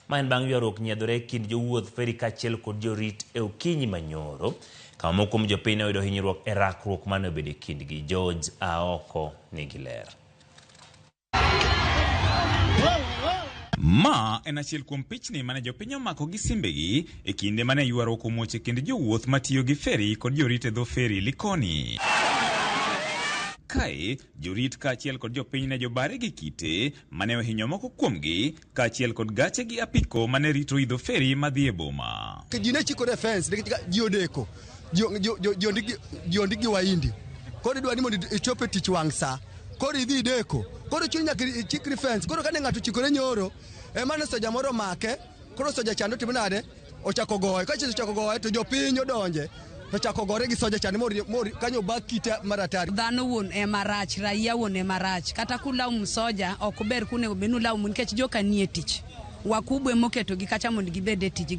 Ma en bang' ywaruok nyiedhore e kind jowuoth feri kaachiel kod jorit e okinyi manyoro, kama moko kuom jopiny ne oyudo hinyruok e rakruok mane obedo e kindgi. George Aoko nigi ler. Ma en achiel kuom pichni mane jopiny omako gi simbegi e kinde mane ywaruok omuoch e kind jowuoth matiyo gi feri kod jorit e dho feri Likoni. Kae, jorit kaachiel kod jopiny ne jobare gi kite mane ohinyo moko kuomgi kaachiel kod gache gi apiko mane rito idho feri madhi e boma. Ji ne chikore e fence nikech ji odeko, ji ondik gi Wahindi. Koro idwa ni mondo ichop e tich wang' sa. Koro idhi ideko, koro chuni nyaka ichikri fence. Koro kane ng'ato ochikore nyoro, ema ne soja moro omake, koro soja chande otimo nade? Ochako goye. Ka ochako goye to jopiny odonje, to ochako gore gi soja chande mori kanyo obak kite maratari. Dhano wuon ema rach, raia wuon ema rach. Kata kulaumu soja, ok ber kunego bed ni ulaumu nikech joka nie tich. Wakubwa emoketo gi kacha mondo gibed e tich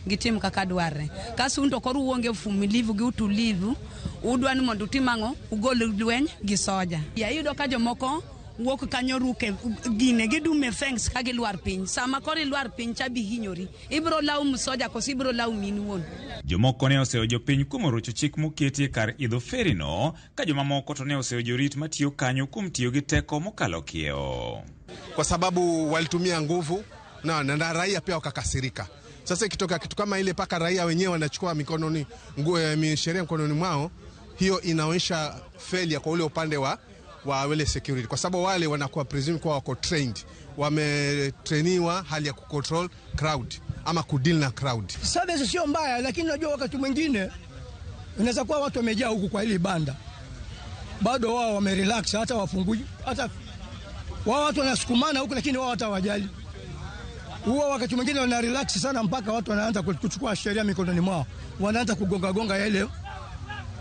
gitim kaka dwarre. Kasto un to koro uonge uvumilivu gi utulivu, udwa ni mondo utim ang'o? Ugol lweny gi soja. Ya iyudo ka jomoko wuok kanyo ruke gine gidume fence ka gilwar piny. Sama koro ilwar piny cha bihinyori. Ibiro laumu soja koso ibiro laumu in wuon. Jomoko ne oseyo jopiny kuom orocho chik moketi e kar idho ferino, ka jomamoko to ne oseyo jorit matiyo kanyo kuom tiyo gi teko mokalo kiewo. Kwa sababu walitumia nguvu na raia pia wakakasirika. Sasa ikitoka kitu kama ile paka raia wenyewe wanachukua mikononi sheria mkononi mwao, hiyo inaonyesha failure kwa ule upande wa wale security, kwa sababu wale wanakuwa presume kuwa wako trained, wametrainiwa hali ya kucontrol crowd ama kudeal na crowd. Service sio mbaya, lakini unajua wakati mwingine inaweza kuwa watu wamejaa huku kwa hili banda, bado wao wamerelax, hata wafungui, hata wao watu wanasukumana huku, lakini wao hata wajali. Huwa wakati mwingine wana relax sana mpaka watu wanaanza kuchukua sheria mikononi mwao, wanaanza kugonga gonga yale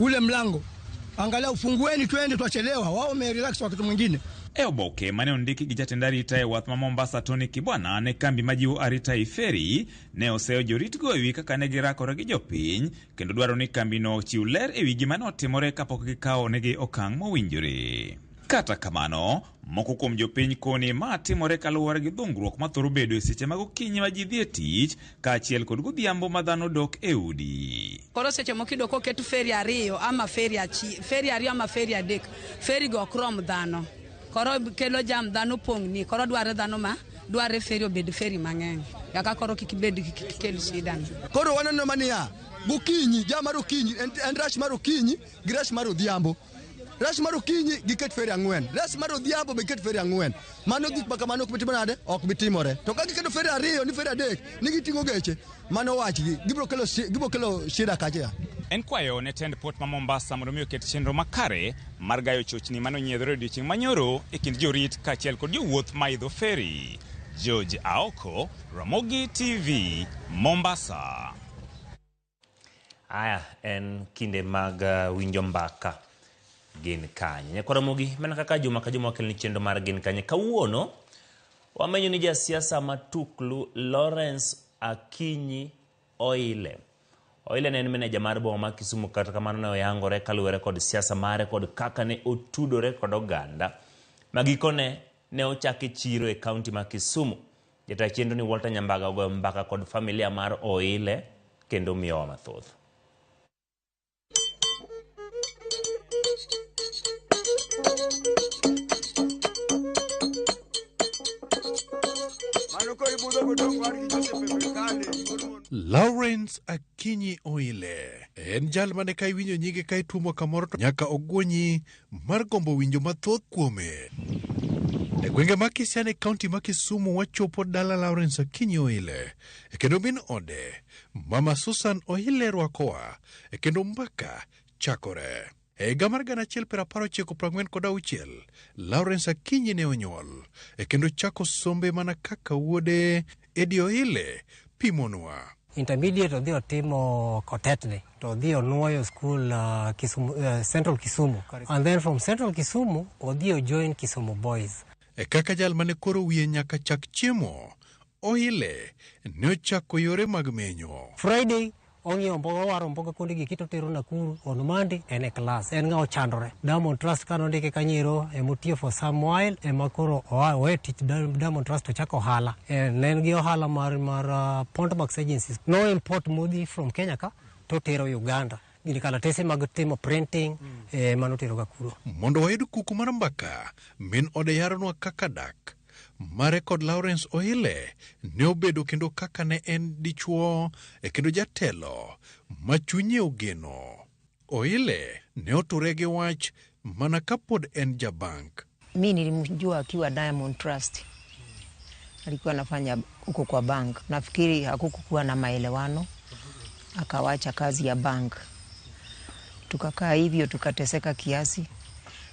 ule mlango, angalau fungueni twende, twachelewa. Wao wamerelax wakati mwingine. E oboke mane ondiki gi jatend arita e wath ma Mombasa Tony Kibwana ne kambi majiwo arita e feri ne oseyo joritgo ewi kaka ne girakore gi jopiny kendo dwaro ni kambino ochiw ler ewi gima notimore kapok gikawo negi okang' mowinjore. Kata kamano, moko kuom jopiny koni ma timore kaluwore gi dhungruok mathoro bedo e seche mag okinyi ma ji dhi e tich kaachiel kod godhiambo ma dhano dok e udi. Koro seche moko iyudo koket feri ariyo ama feri ariyo ama feri adek, feri go ok rom dhano. Koro kelo jam, dhano pong'ni, koro dware dhano ma dware feri obed feri mang'eny. Kaka koro kik bed kik kel shida. Koro waneno mania gokinyi, jam mar okinyi en rush mar okinyi gi rush mar odhiambo. Rush mar okinyi giket feri 4, rush mar odhiambo be giket feri 4. Mano gik ma kamano ok bitimore nade? Ok bitimore. To ka giketo feri 2 ni feri 3 ni giting'o geche, mano wachgi gibiro kelo shida kacha. En kwayo ne tend port ma Mombasa mondo mi oket chenro makare mar gayo chochni manonyiedhore odiochieng' manyoro e kind jorit kaachiel kod jowuoth maidho feri. George Aoko, Ramogi TV, Mombasa. Aya, en kinde mag winjo mbaka gin kanye. Nyakwa Ramogi, mana kaka juma ka juma wakelni chenro mar gin kanye. Kawuono wamenyo ni jasiasa matuklu Lawrence Akinyi Oile. Oile ne en meneja mar boma ma Kisumu, kata kamano ne oyangore kaluwore kod siasa mare kod kaka ne otudore kod oganda. Ma gikone ne ochake chiro e kaunti ma Kisumu. Jata chenro ni Walter Nyambaga ogoyo mbaka kod familia mar Oile kendo miyowa mathoth. Lawrence Akinyi Oile en jal mane ka iwinjo nyinge ka ituomo kamoro to nyaka ogwonyi mar gombo winjo mathoth kuome. E gwenge ma Kisiani, kaunti ma Kisumu, wachopo dala Lawrence Akinyi Oile e kendo min ode Mama Susan Oile rwakowa e kendo mbaka chakore. E higa mar 1946, Lawrence Akinyi ne onyuol e kendo chako sombe mana kaka wuode Eddie Oile pimonwa. Intermediate odhi otimo Kotetne to odhi onuoyo school Kisumu, Central Kisumu, and then from Central Kisumu odhi ojoin Kisumu Boys. E kaka jal mane koro wiye nyaka chak chiemo, Oile ne ochako yore mag menyo. Friday ong'iewo mboga, owaro mboga kuonde gi kito tero Nakuru on Monday en e class, en ng'a ochandore. Diamond Trust kane ondike kanyero emotiyo for some while, ema koro oa owe tich Diamond Trust ochako ohala. Ne en gi ohala mar Pontmax Agencies. No import modhi from Kenya ka to tero Uganda. Gini kalatese mag timo printing mano tero ga kuro. Mondo wayud kuku mar mbaka, min ode yaronwa kaka dak mare kod Lawrence Oile ne obedo kendo kaka ne en dichuo e kendo jatelo ma chunye ogeno. Oile ne oture gi wach mana kapod en jabank. Mi nilimjua akiwa Diamond Trust, alikuwa anafanya huko kwa bank. Nafikiri hakukuwa na maelewano, akawacha kazi ya bank. Tukakaa hivyo tukateseka kiasi,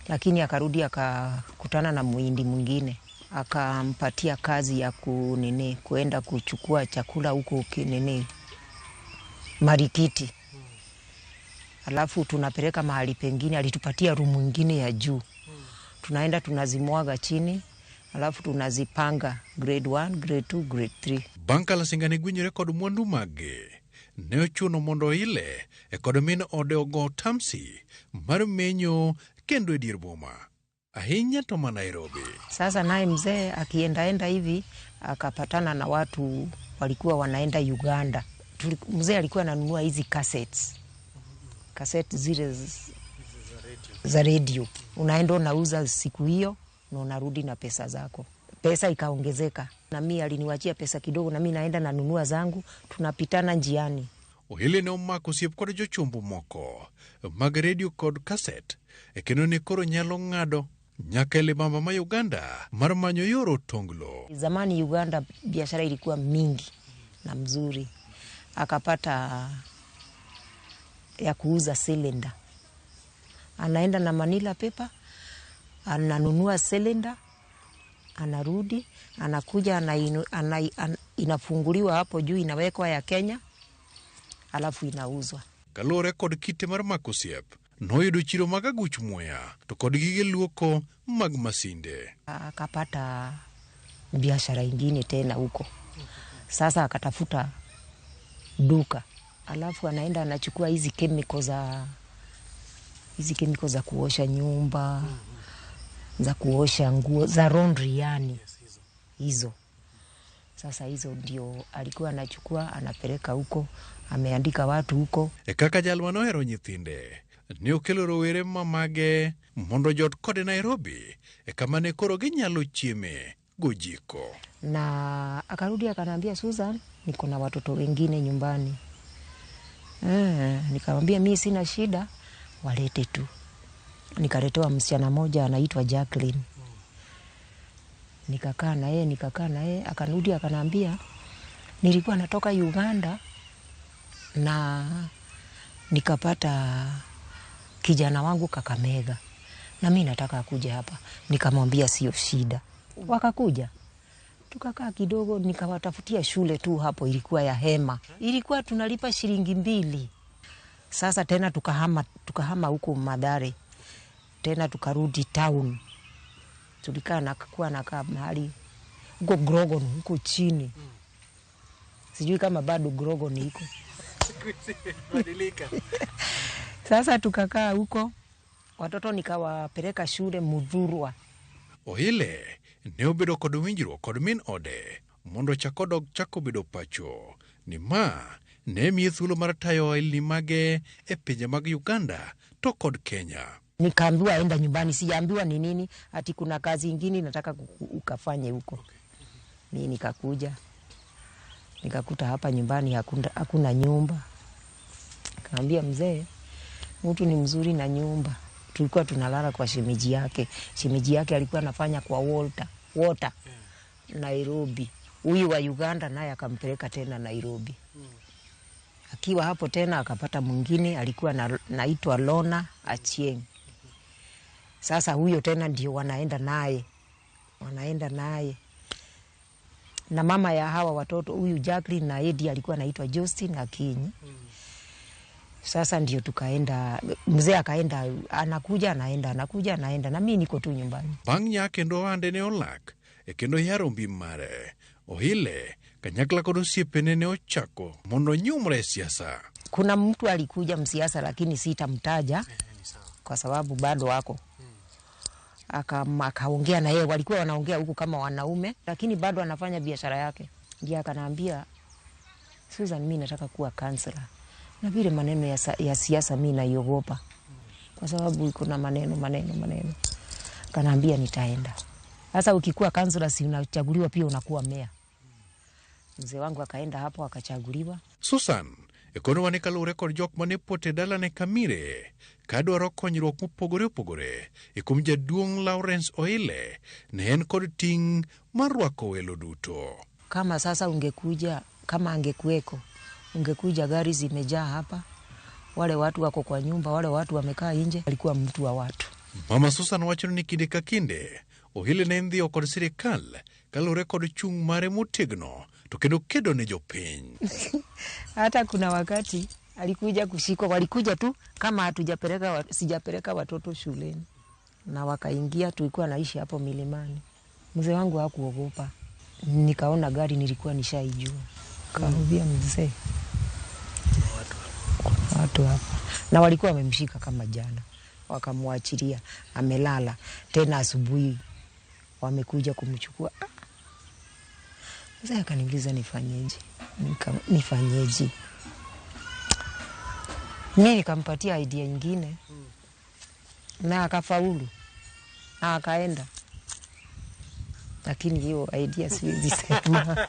lakini akarudi akakutana na muhindi mwingine, akampatia kazi ya kunini, kuenda kuchukua chakula huko kinini Marikiti. Alafu tunapeleka mahali pengine, alitupatia room nyingine ya juu. Tunaenda tunazimwaga chini, Alafu tunazipanga grade 1, grade 2, grade 3. Bang' ka Lasinga ne gwenyore kod mwandu maggi, ne ochuno mondo Oile e kod min ode ogo tamsi mar menyo kendo e dier boma, ahinya to ma Nairobi. Sasa naye mzee akiendaenda hivi akapatana na watu walikuwa wanaenda Uganda. Mzee alikuwa ananunua hizi cassettes. Cassette zile za radio. Unaenda unauza siku hiyo na unarudi na pesa zako. Pesa ikaongezeka. Na mimi aliniwachia pesa kidogo na mimi naenda nanunua zangu, tunapitana njiani. Oile ne omako osiep kod jochombo moko mag redio kod kaset e kendo ne koro nyalo ng'ado nyaka e libamba ma Uganda mar manyo yor otonglo. Zamani Uganda biashara ilikuwa mingi na mzuri. Akapata ya kuuza cylinder. Anaenda na manila paper, ananunua cylinder, anarudi, anakuja, inafunguliwa hapo juu, inawekwa ya Kenya, alafu inauzwa. Kaluwore kod kite mar mako osiep, noyudo chiro mag aguch muya to kod gige luoko mag masinde. Akapata biashara ingine tena huko. Sasa akatafuta duka, alafu anaenda anachukua hizi chemical za kuosha nyumba, za kuosha nguo, za laundry yani. Hizo. Sasa hizo ndio alikuwa anachukua, anapeleka huko, ameandika watu huko. E kaka jal manohero nyithinde, ne okelo rowere mamage mondo jot kode Nairobi e kama ne koro ginyalo chieme gojiko. Na akarudi akaniambia, Susan, niko na watoto wengine nyumbani. Nikamwambia mimi sina shida, walete tu. Nikaletewa msichana mmoja anaitwa Jacqueline. Nikakaa na yeye, akarudi akaniambia nilikuwa natoka Uganda na nikapata kijana wangu Kakamega na mimi nataka akuje hapa. Nikamwambia sio shida. Wakakuja. Tukakaa kidogo, nikawatafutia shule tu hapo, ilikuwa ya hema. Ilikuwa tunalipa shilingi 2. Sasa tena tukahama huko Mathare. Tena tukarudi town. Tulikaa na kuwa nakaa mahali huko Grogon huko chini. Sijui kama bado Grogon iko. Badilika. Sasa tukakaa huko, watoto nikawapeleka shule Mudhurwa. Oile ne obedo kod winjruok kod min ode mondo chak odog chako bedo pacho ni ma ne miye thuolo mar tayo ohelni mage e pinje mag Uganda to kod Kenya. Nikaambiwa enda nyumbani, sijaambiwa ni nini, ati kuna kazi ingine nataka ukafanye huko. Okay. Mimi nikakuja nikakuta hapa nyumbani hakuna nyumba. Kaambia mzee, mtu ni mzuri na nyumba. Tulikuwa tunalala kwa shemeji yake. Shemeji yake alikuwa anafanya kwa Walter, Nairobi. Huyu wa Uganda naye akampeleka tena Nairobi. Akiwa hapo tena akapata mwingine alikuwa naitwa Lona Achieng. Sasa huyo tena ndio wanaenda naye. Na mama ya hawa watoto huyu Jacqueline na Eddie alikuwa anaitwa Justin Akinyi. Sasa ndio tukaenda, mzee akaenda, anakuja anaenda, anakuja anaenda, na mimi niko tu nyumbani. Bang' nyak kendo ohande ne olak e kendo yaro mbi mare. Oile kanyakla kod osiepene ne ochako mondo onyumre e siasa. Kuna mtu alikuja msiasa lakini sitamtaja kwa sababu bado wako. Akaongea na yeye, walikuwa wanaongea huku kama wanaume, lakini bado anafanya biashara yake. Ndiye akaniambia, Susan, mimi nataka kuwa kansela. Na vile maneno ya siasa mimi naiogopa kwa sababu iko na maneno. Akaniambia nitaenda. Sasa ukikuwa kansela si unachaguliwa pia unakuwa meya. Mzee wangu akaenda hapo akachaguliwa. Susan ekono wane kaluwore kod jok mane pote dalane Kamire kadwaro konyruok mopogore opogore e kuom jaduong' Lawrence Oile ne en kod ting' mar rwako welo duto. Kama sasa ungekuja, kama angekuweko, ungekuja gari zimejaa hapa, wale watu wako kwa nyumba, wale watu wamekaa nje, alikuwa mtu wa watu. Mama Susan wacho ni kinde ka kinde Oile ne ndhiyo kod sirikal kaluwore kod chung' mare motegno to kendo kedo ne jopiny. Hata kuna wakati alikuja kushikwa, walikuja tu kama hatujapeleka, sijapeleka watoto shuleni, na wakaingia. Tulikuwa naishi hapo milimani, Mzee wangu hakuogopa. Nikaona gari nilikuwa nishaijua. Kaambia mzee, watu hapa. Na walikuwa wamemshika kama jana, wakamwachilia amelala. Tena asubuhi wamekuja kumchukua. Mzee akaniuliza nifanyeje? Nifanyeje? Mimi nikampatia idea nyingine na akafaulu na akaenda. Lakini hiyo idea siwezi sema.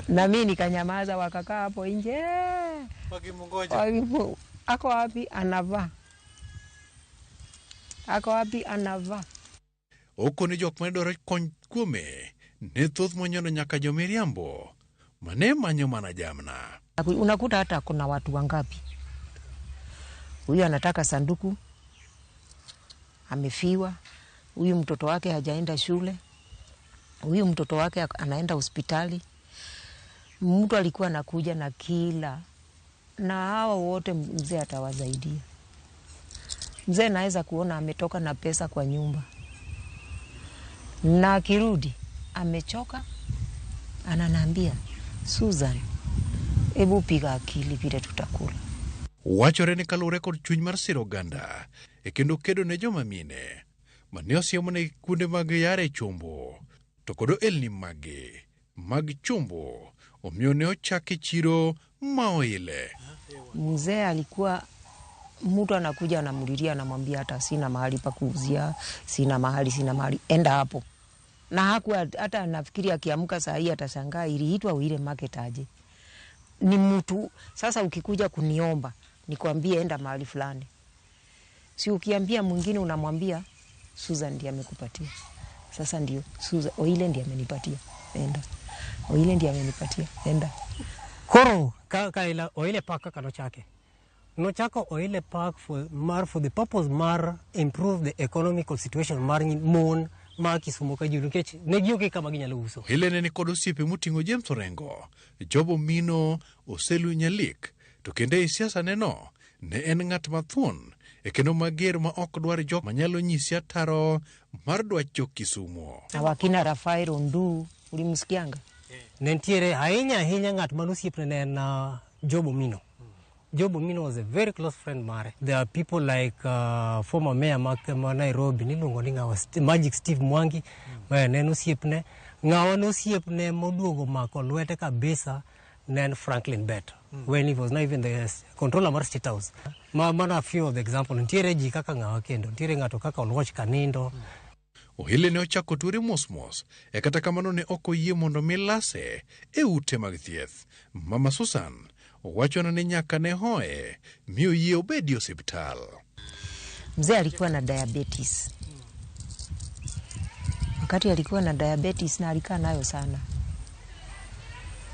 Na mimi nikanyamaza, wakakaa hapo nje. Wakimngoja. Ako wapi anavaa? Ako wapi anavaa? Okone jok mane dwaro kony kuome ne thoth monyono nyaka jomiriambo mane manyo mana jamna. Unakuta hata kuna watu wangapi. Huyu anataka sanduku, amefiwa. Huyu mtoto wake hajaenda shule. Huyu mtoto wake anaenda hospitali. Mtu alikuwa anakuja na kila, na hawa wote mzee atawasaidia. Mzee naweza kuona ametoka na pesa kwa nyumba, na akirudi amechoka, ananiambia Susan, ebu piga akili vile tutakula. Wachore ni kaluwore kod chuny mar siro oganda e kendo kedo ne joma mine mane osiemone kuonde mag yare chombo to kod ohelni mage mag chombo omiyo ne ochake chiro ma oile. Mzee alikuwa mtu anakuja anamlilia, anamwambia hata sina mahali pa kuuzia, sina mahali, sina mahali, enda hapo. Na hakuwa hata nafikiri akiamka saa hii atashangaa iliitwa Oile Market aje. Ni mtu sasa ukikuja kuniomba nikwambie enda mahali fulani. Si ukiambia mwingine unamwambia Susan ndiye amekupatia. Sasa ndio Susan Oile ndiye amenipatia. Enda. Oile ndiye amenipatia. Enda. Koro ka ila Oile Park kaka nochake. Nochako Oile Park for the purpose mar improve the economical situation mar mon ma Kisumu ka ji nikech ne gionge kama ginyalo uso. Oile ne nikod osiepe moting'o James Orengo, Job Omino, Oselu Nyalik, to kendo e siasa neno ne en ng'at mathuon e kendo mager ma ok dwar jok manyalo nyisi ataro mar dwach jo Kisumu. Na wakina Rafael Ondu ulimsikianga? Ne nitiere ahinya ahinya ng'at mane osiepne ne en Job Omino. Job Omino was a very close friend mare. There are people like former mayor ma Nairobi niluongo ni ng'awa Magic Steve Mwangi, ma ne en osiepne. Ng'awa ne osiepne moduogo mako lwete kabisa ne en Franklin Bett, when he was not even the controller mar State House. Mana a few of the example, nitiere ji kaka ng'awa kendo, nitiere ng'ato kaka Oluoch Kanindo. Oile ne ochako tuore mos mos, e kata kamano ne ok oyie mondo mi lase e ute mag thieth. Mama Susan owachona ni nyaka ne hoye mi oyie obedi e osiptal. Mzee alikuwa na diabetes. Wakati alikuwa na diabetes na alikaa nayo sana,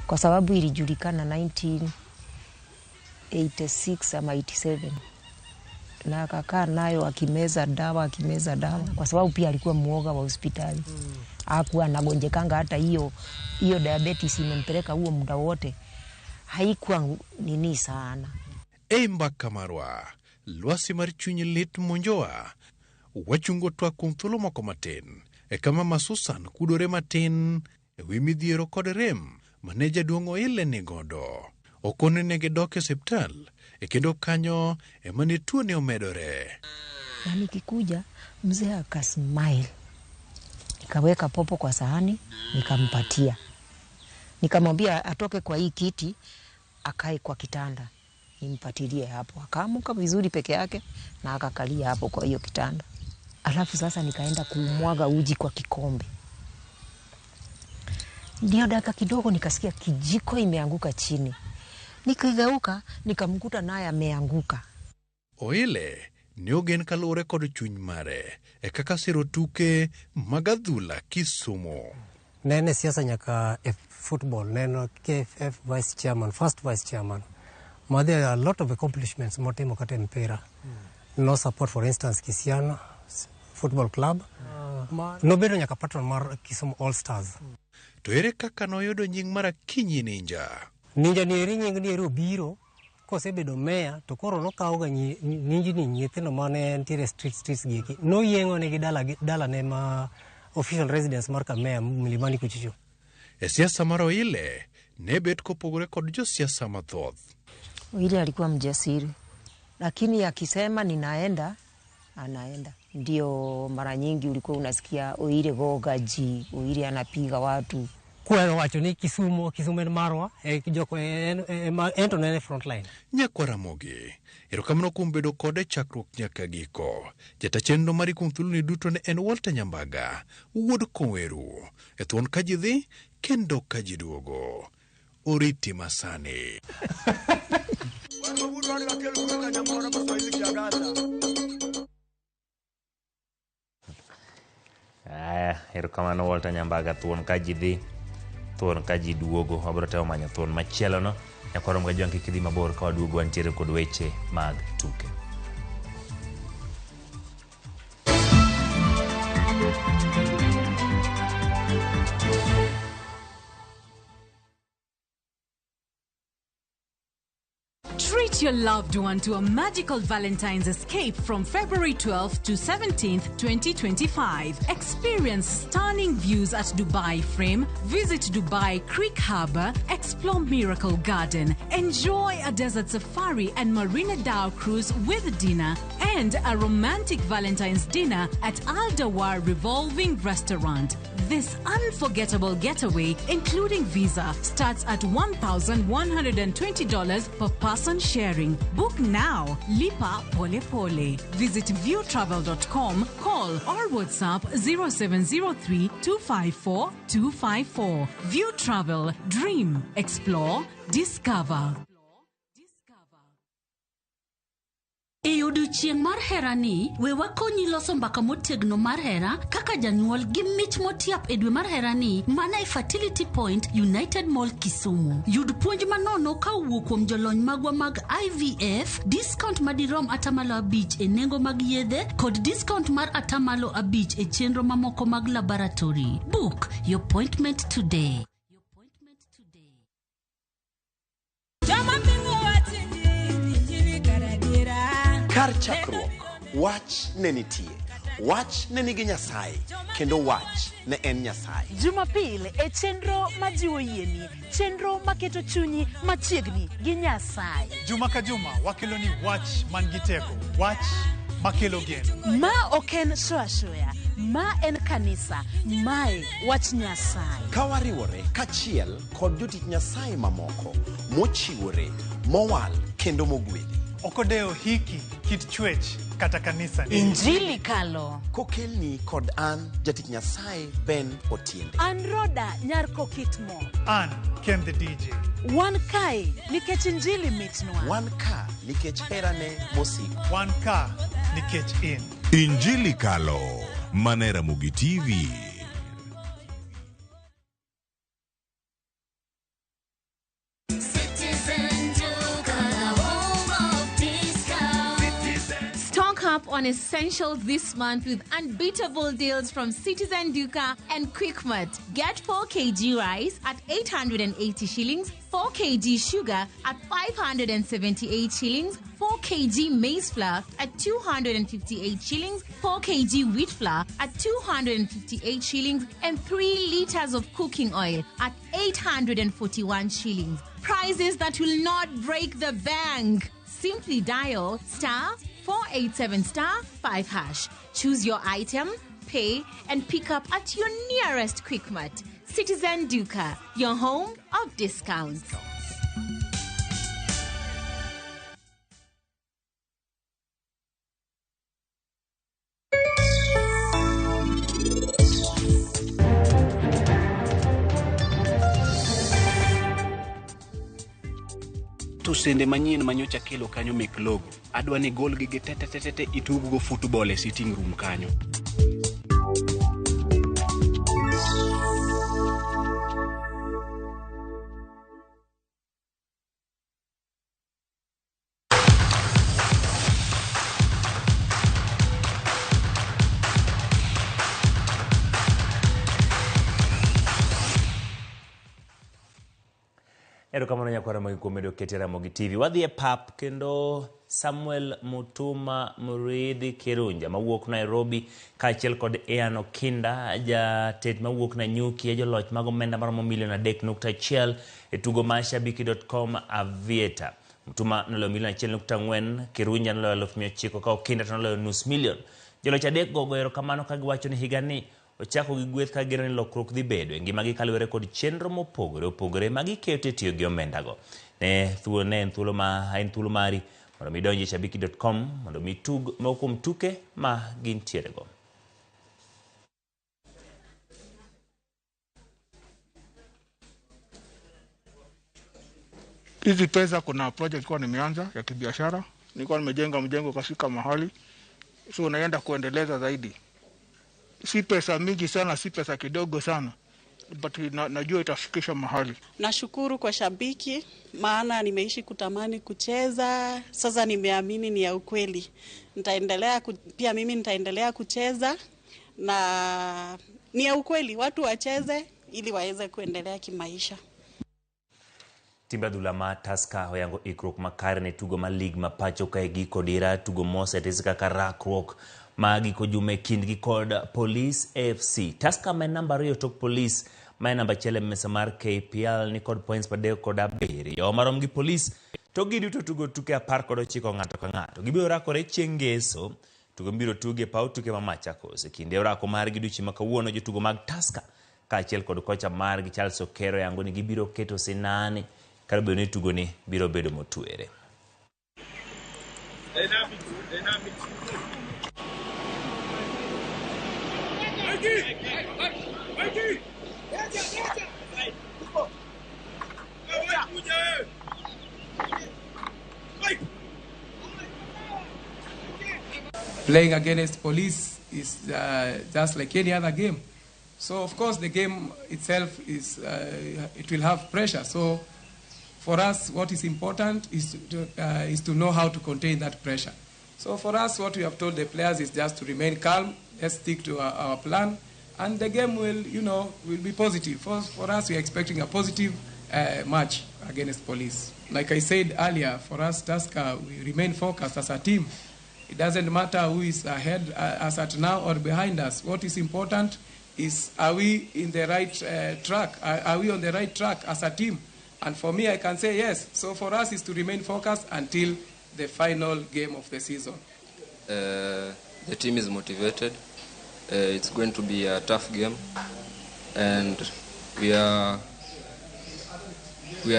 kwa sababu ilijulikana 1986 ama 87, na akakaa nayo akimeza dawa, kwa sababu pia alikuwa muoga wa hospitali. Hakuwa anagonjekanga hata hiyo diabetes imempeleka huo muda wote. Haikuwa nini sana. Ei mbaka marwa, lwasi mar chuny lit monjowa, wachungo twak kuom thuolo moko matin, e kama Mama Susan kudore matin e wi midhiero kod rem mane jaduong' Oile ni godo. Okone ne gidok e osiptal, e kendo kanyo ema ne tuone omedore. Na nikikuja mzee akasmile. Nikaweka popo kwa sahani, nikampatia. Nikamwambia atoke kwa hii kiti, akae kwa kitanda. Nimpatilie hapo. Akaamuka vizuri peke yake na akakalia hapo kwa hiyo kitanda. Alafu sasa nikaenda kumwaga uji kwa kikombe. Ndio dakika kidogo nikasikia kijiko imeanguka chini. Nikigeuka nikamkuta naye ameanguka. Oile ne ogen kaluwore kod chuny mare e kaka siro tuke mag adhula Kisumu. Ne en e siasa nyaka e football, ne en KFF vice chairman, first vice chairman. Ma there are a lot of accomplishments motimo kata e mpira. No support for instance Kisiana Football Club. Nobedo nyaka patron mar Kisumu All Stars. To ere kaka noyudo nying mar Akinyi Ninja? Ninja ni eri nying ni eri obiro kosebedo meya to koro nokawoga ninjni nyithindo mane nitiere streets gieki. Noyeng'o negi dalane ma official residence mar Kamea Mlimani kuchicho. E siasa mar Oile ne bet kopogore kod josiasa mathoth. Oile alikuwa mjasiri, lakini akisema ninaenda, anaenda. Ndio mara nyingi ulikuwa unasikia Oile gogaji, Oile anapiga watu. Kwero wacho ni Kisumo, Kisumo en marwa, e joko en ento ne en e front line. Nyakwa Ramogi, erokamano kuom bedo kode chakruok nyaka giko. Jata chenro mari kuom thuoloni duto ne en Walter Nyambaga, wuod Koweru. E thuon ka ji dhi, kendo ka ji duogo. Oriti masani. Aya, erokamano Walter Nyambaga, thuon ka ji dhi, thuon ka ji duogo. Wabiro temo manyo thuon machielo no. Nyakwaro Mgajwang' kik idhi mabor ka waduogo wantiere kod weche mag tuke. Treat your loved one to a magical Valentine's escape from February 12th to 17th, 2025. Experience stunning views at Dubai Frame, visit Dubai Creek Harbour, explore Miracle Garden, enjoy a desert safari and Marina Dhow cruise with dinner, and a romantic Valentine's dinner at Al Dawar Revolving Restaurant. This unforgettable getaway, including visa, starts at $1,120 per person sharing. Book now. Lipa Pole Pole. Visit viewtravel.com, call or WhatsApp 0703 254 254. View Travel. Dream. Explore. Discover. E odiochieng' mar herani, we wakonyi loso mbaka motegno mar hera kaka janyuol gi mich motiap e dwe mar herani mana e Fertility Point United Mall Kisumu. Yud puonj manono ka owuok kuom jolony magwa mag IVF, discount madirom 5% e nengo mag yedhe kod discount mar 5% e chenro mamoko mag laboratory. Book your appointment today. Kar chakruok, wach ne nitie. Wach ne nigi Nyasaye, kendo wach ne en Nyasaye. Jumapil e chenro majiwo yieni, chenro maketo chunyi machiegni gi Nyasaye. Juma ka juma wakelo ni wach man gi teko, wach makelo geno. Ma ok en show ashoya, ma en kanisa, mae wach Nyasaye. Ka wariwore kachiel kod jotich Nyasaye mamoko mochiwore, mowal kendo mogwedhi. Ok odewo hiki, kit chwech kata kanisa ni. Injili kalo. Kokelni kod an jatich Nyasaye Ben Otiende. An Roda nyar Kokitmo. An Ken the DJ. Wan kae nikech injili mitnwa. Wan ka nikech herane mosiko. Wan ka nikech in. Injili kalo. Mana Ramogi TV. Stock up on essentials this month with unbeatable deals from Citizen Duka and Quickmart. Get 4 kg rice at 880 shillings, 4 kg sugar at 578 shillings, 4 kg maize flour at 258 shillings, 4 kg wheat flour at 258 shillings, and 3 liters of cooking oil at 841 shillings. Prices that will not break the bank. Simply dial star 487 star 5 hash. Choose your item, pay, and pick up at your nearest Quickmart. Citizen Duka, your home of discounts. To sende manyien manyocha kelo kanyo mek logo. Adwa ni gol gi te te te te itug go football e sitting room kanyo. Erokamano nyakwara Ramogi kuom medo kete Ramogi TV. Wadhi e pap kendo Samuel Mutuma Muridhi Kirunja mawuok Nairobi kaachiel kod Ian Okinda jatet mawuok Nanyuki e joloch mag omenda maromo milion 3.1 e tugo mar Shabiki.com Aviator. Mutuma noloyo milion 1.4, Kirunja noloyo 900,000 ka Okinda to noloyo nus milion. Joloch adek go ogoyo erokamano ka giwacho ni higani ochako gi gweth ka gigeno ni lokruok dhi bedo e ngimagi kaluwore kod chenro mopogore opogore ma giketo e tiyo gi omendago. Ne thuolo ne en thuolo ma en thuolo mari mondo mi idonj e shabiki.com mondo mi itug moko kuom tuke ma gintiere go. Hizi pesa kuna project kwa nimeanza ya kibiashara, nilikuwa nimejenga mjengo kafika mahali, so naenda kuendeleza zaidi. Si pesa mingi sana, si pesa kidogo sana, but najua itafikisha mahali. Nashukuru kwa Shabiki, maana nimeishi kutamani kucheza, sasa nimeamini ni ya ukweli. Nitaendelea pia mimi nitaendelea kucheza na ni ya ukweli, watu wacheze ili waweze kuendelea kimaisha. Timbe adhula ma Tusker oyango ikruok makare ne tugo mar lig ma pacho kae giko dira tugo mosetis kaka rakruok ma giko juma e kindgi kod Police FC. Tusker ma en namba 2 tok Police ma en namba 1 e mesa mar KPL ni kod points 37 marom gi Police to giduto tugo tuke 19 ng'ato ka ng'ato. Gibiro rakore chieng' Ngeso, tugo mibiro tugi e paw tuke ma Machakos. E kinde orako margi odiochieng' ma kawuono jotugo mag Tusker kaachiel kod kocha margi Charles Okero yango ni gibiro keto sinani kar bedo ni tugoni biro bedo motwere. Playing against Police is just like any other game. So of course the game itself is it will have pressure. So for us, what is important is to know how to contain that pressure. So for us, what we have told the players is just to remain calm. Let's stick to our plan, and the game will be positive. For us, we are expecting a positive match against Police. Like I said earlier, for us, Tusker, we remain focused as a team. It doesn't matter who is ahead as at now or behind us. What is important is, are we in the right track? Are we on the right track as a team? And for me, I can say yes. So for us, is to remain focused until the final game of the season. The team is motivated. It's going to be a tough game, and we are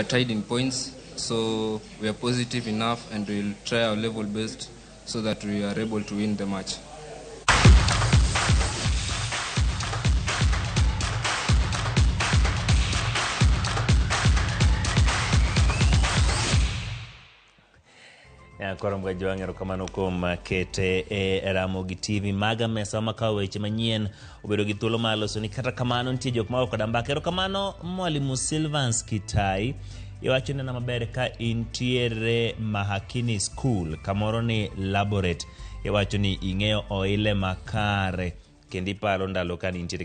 tied in points. So we are positive enough, and we'll try our level best so that we are able to win the match. Koro Mgajwang', erokamano kuom kete e Ramogi TV. Maga mesa makawo weche manyien obedo gi thuolo mar loso ni kata kamano nitie jok ma koda mbaka. Erokamano Mwalimu Silvans Kitai, iwacho nena maber ka intiere Mahakini School kamoro ni Laboret, iwacho ni ing'eyo oile makare kendo iparo ndalo ka nintiere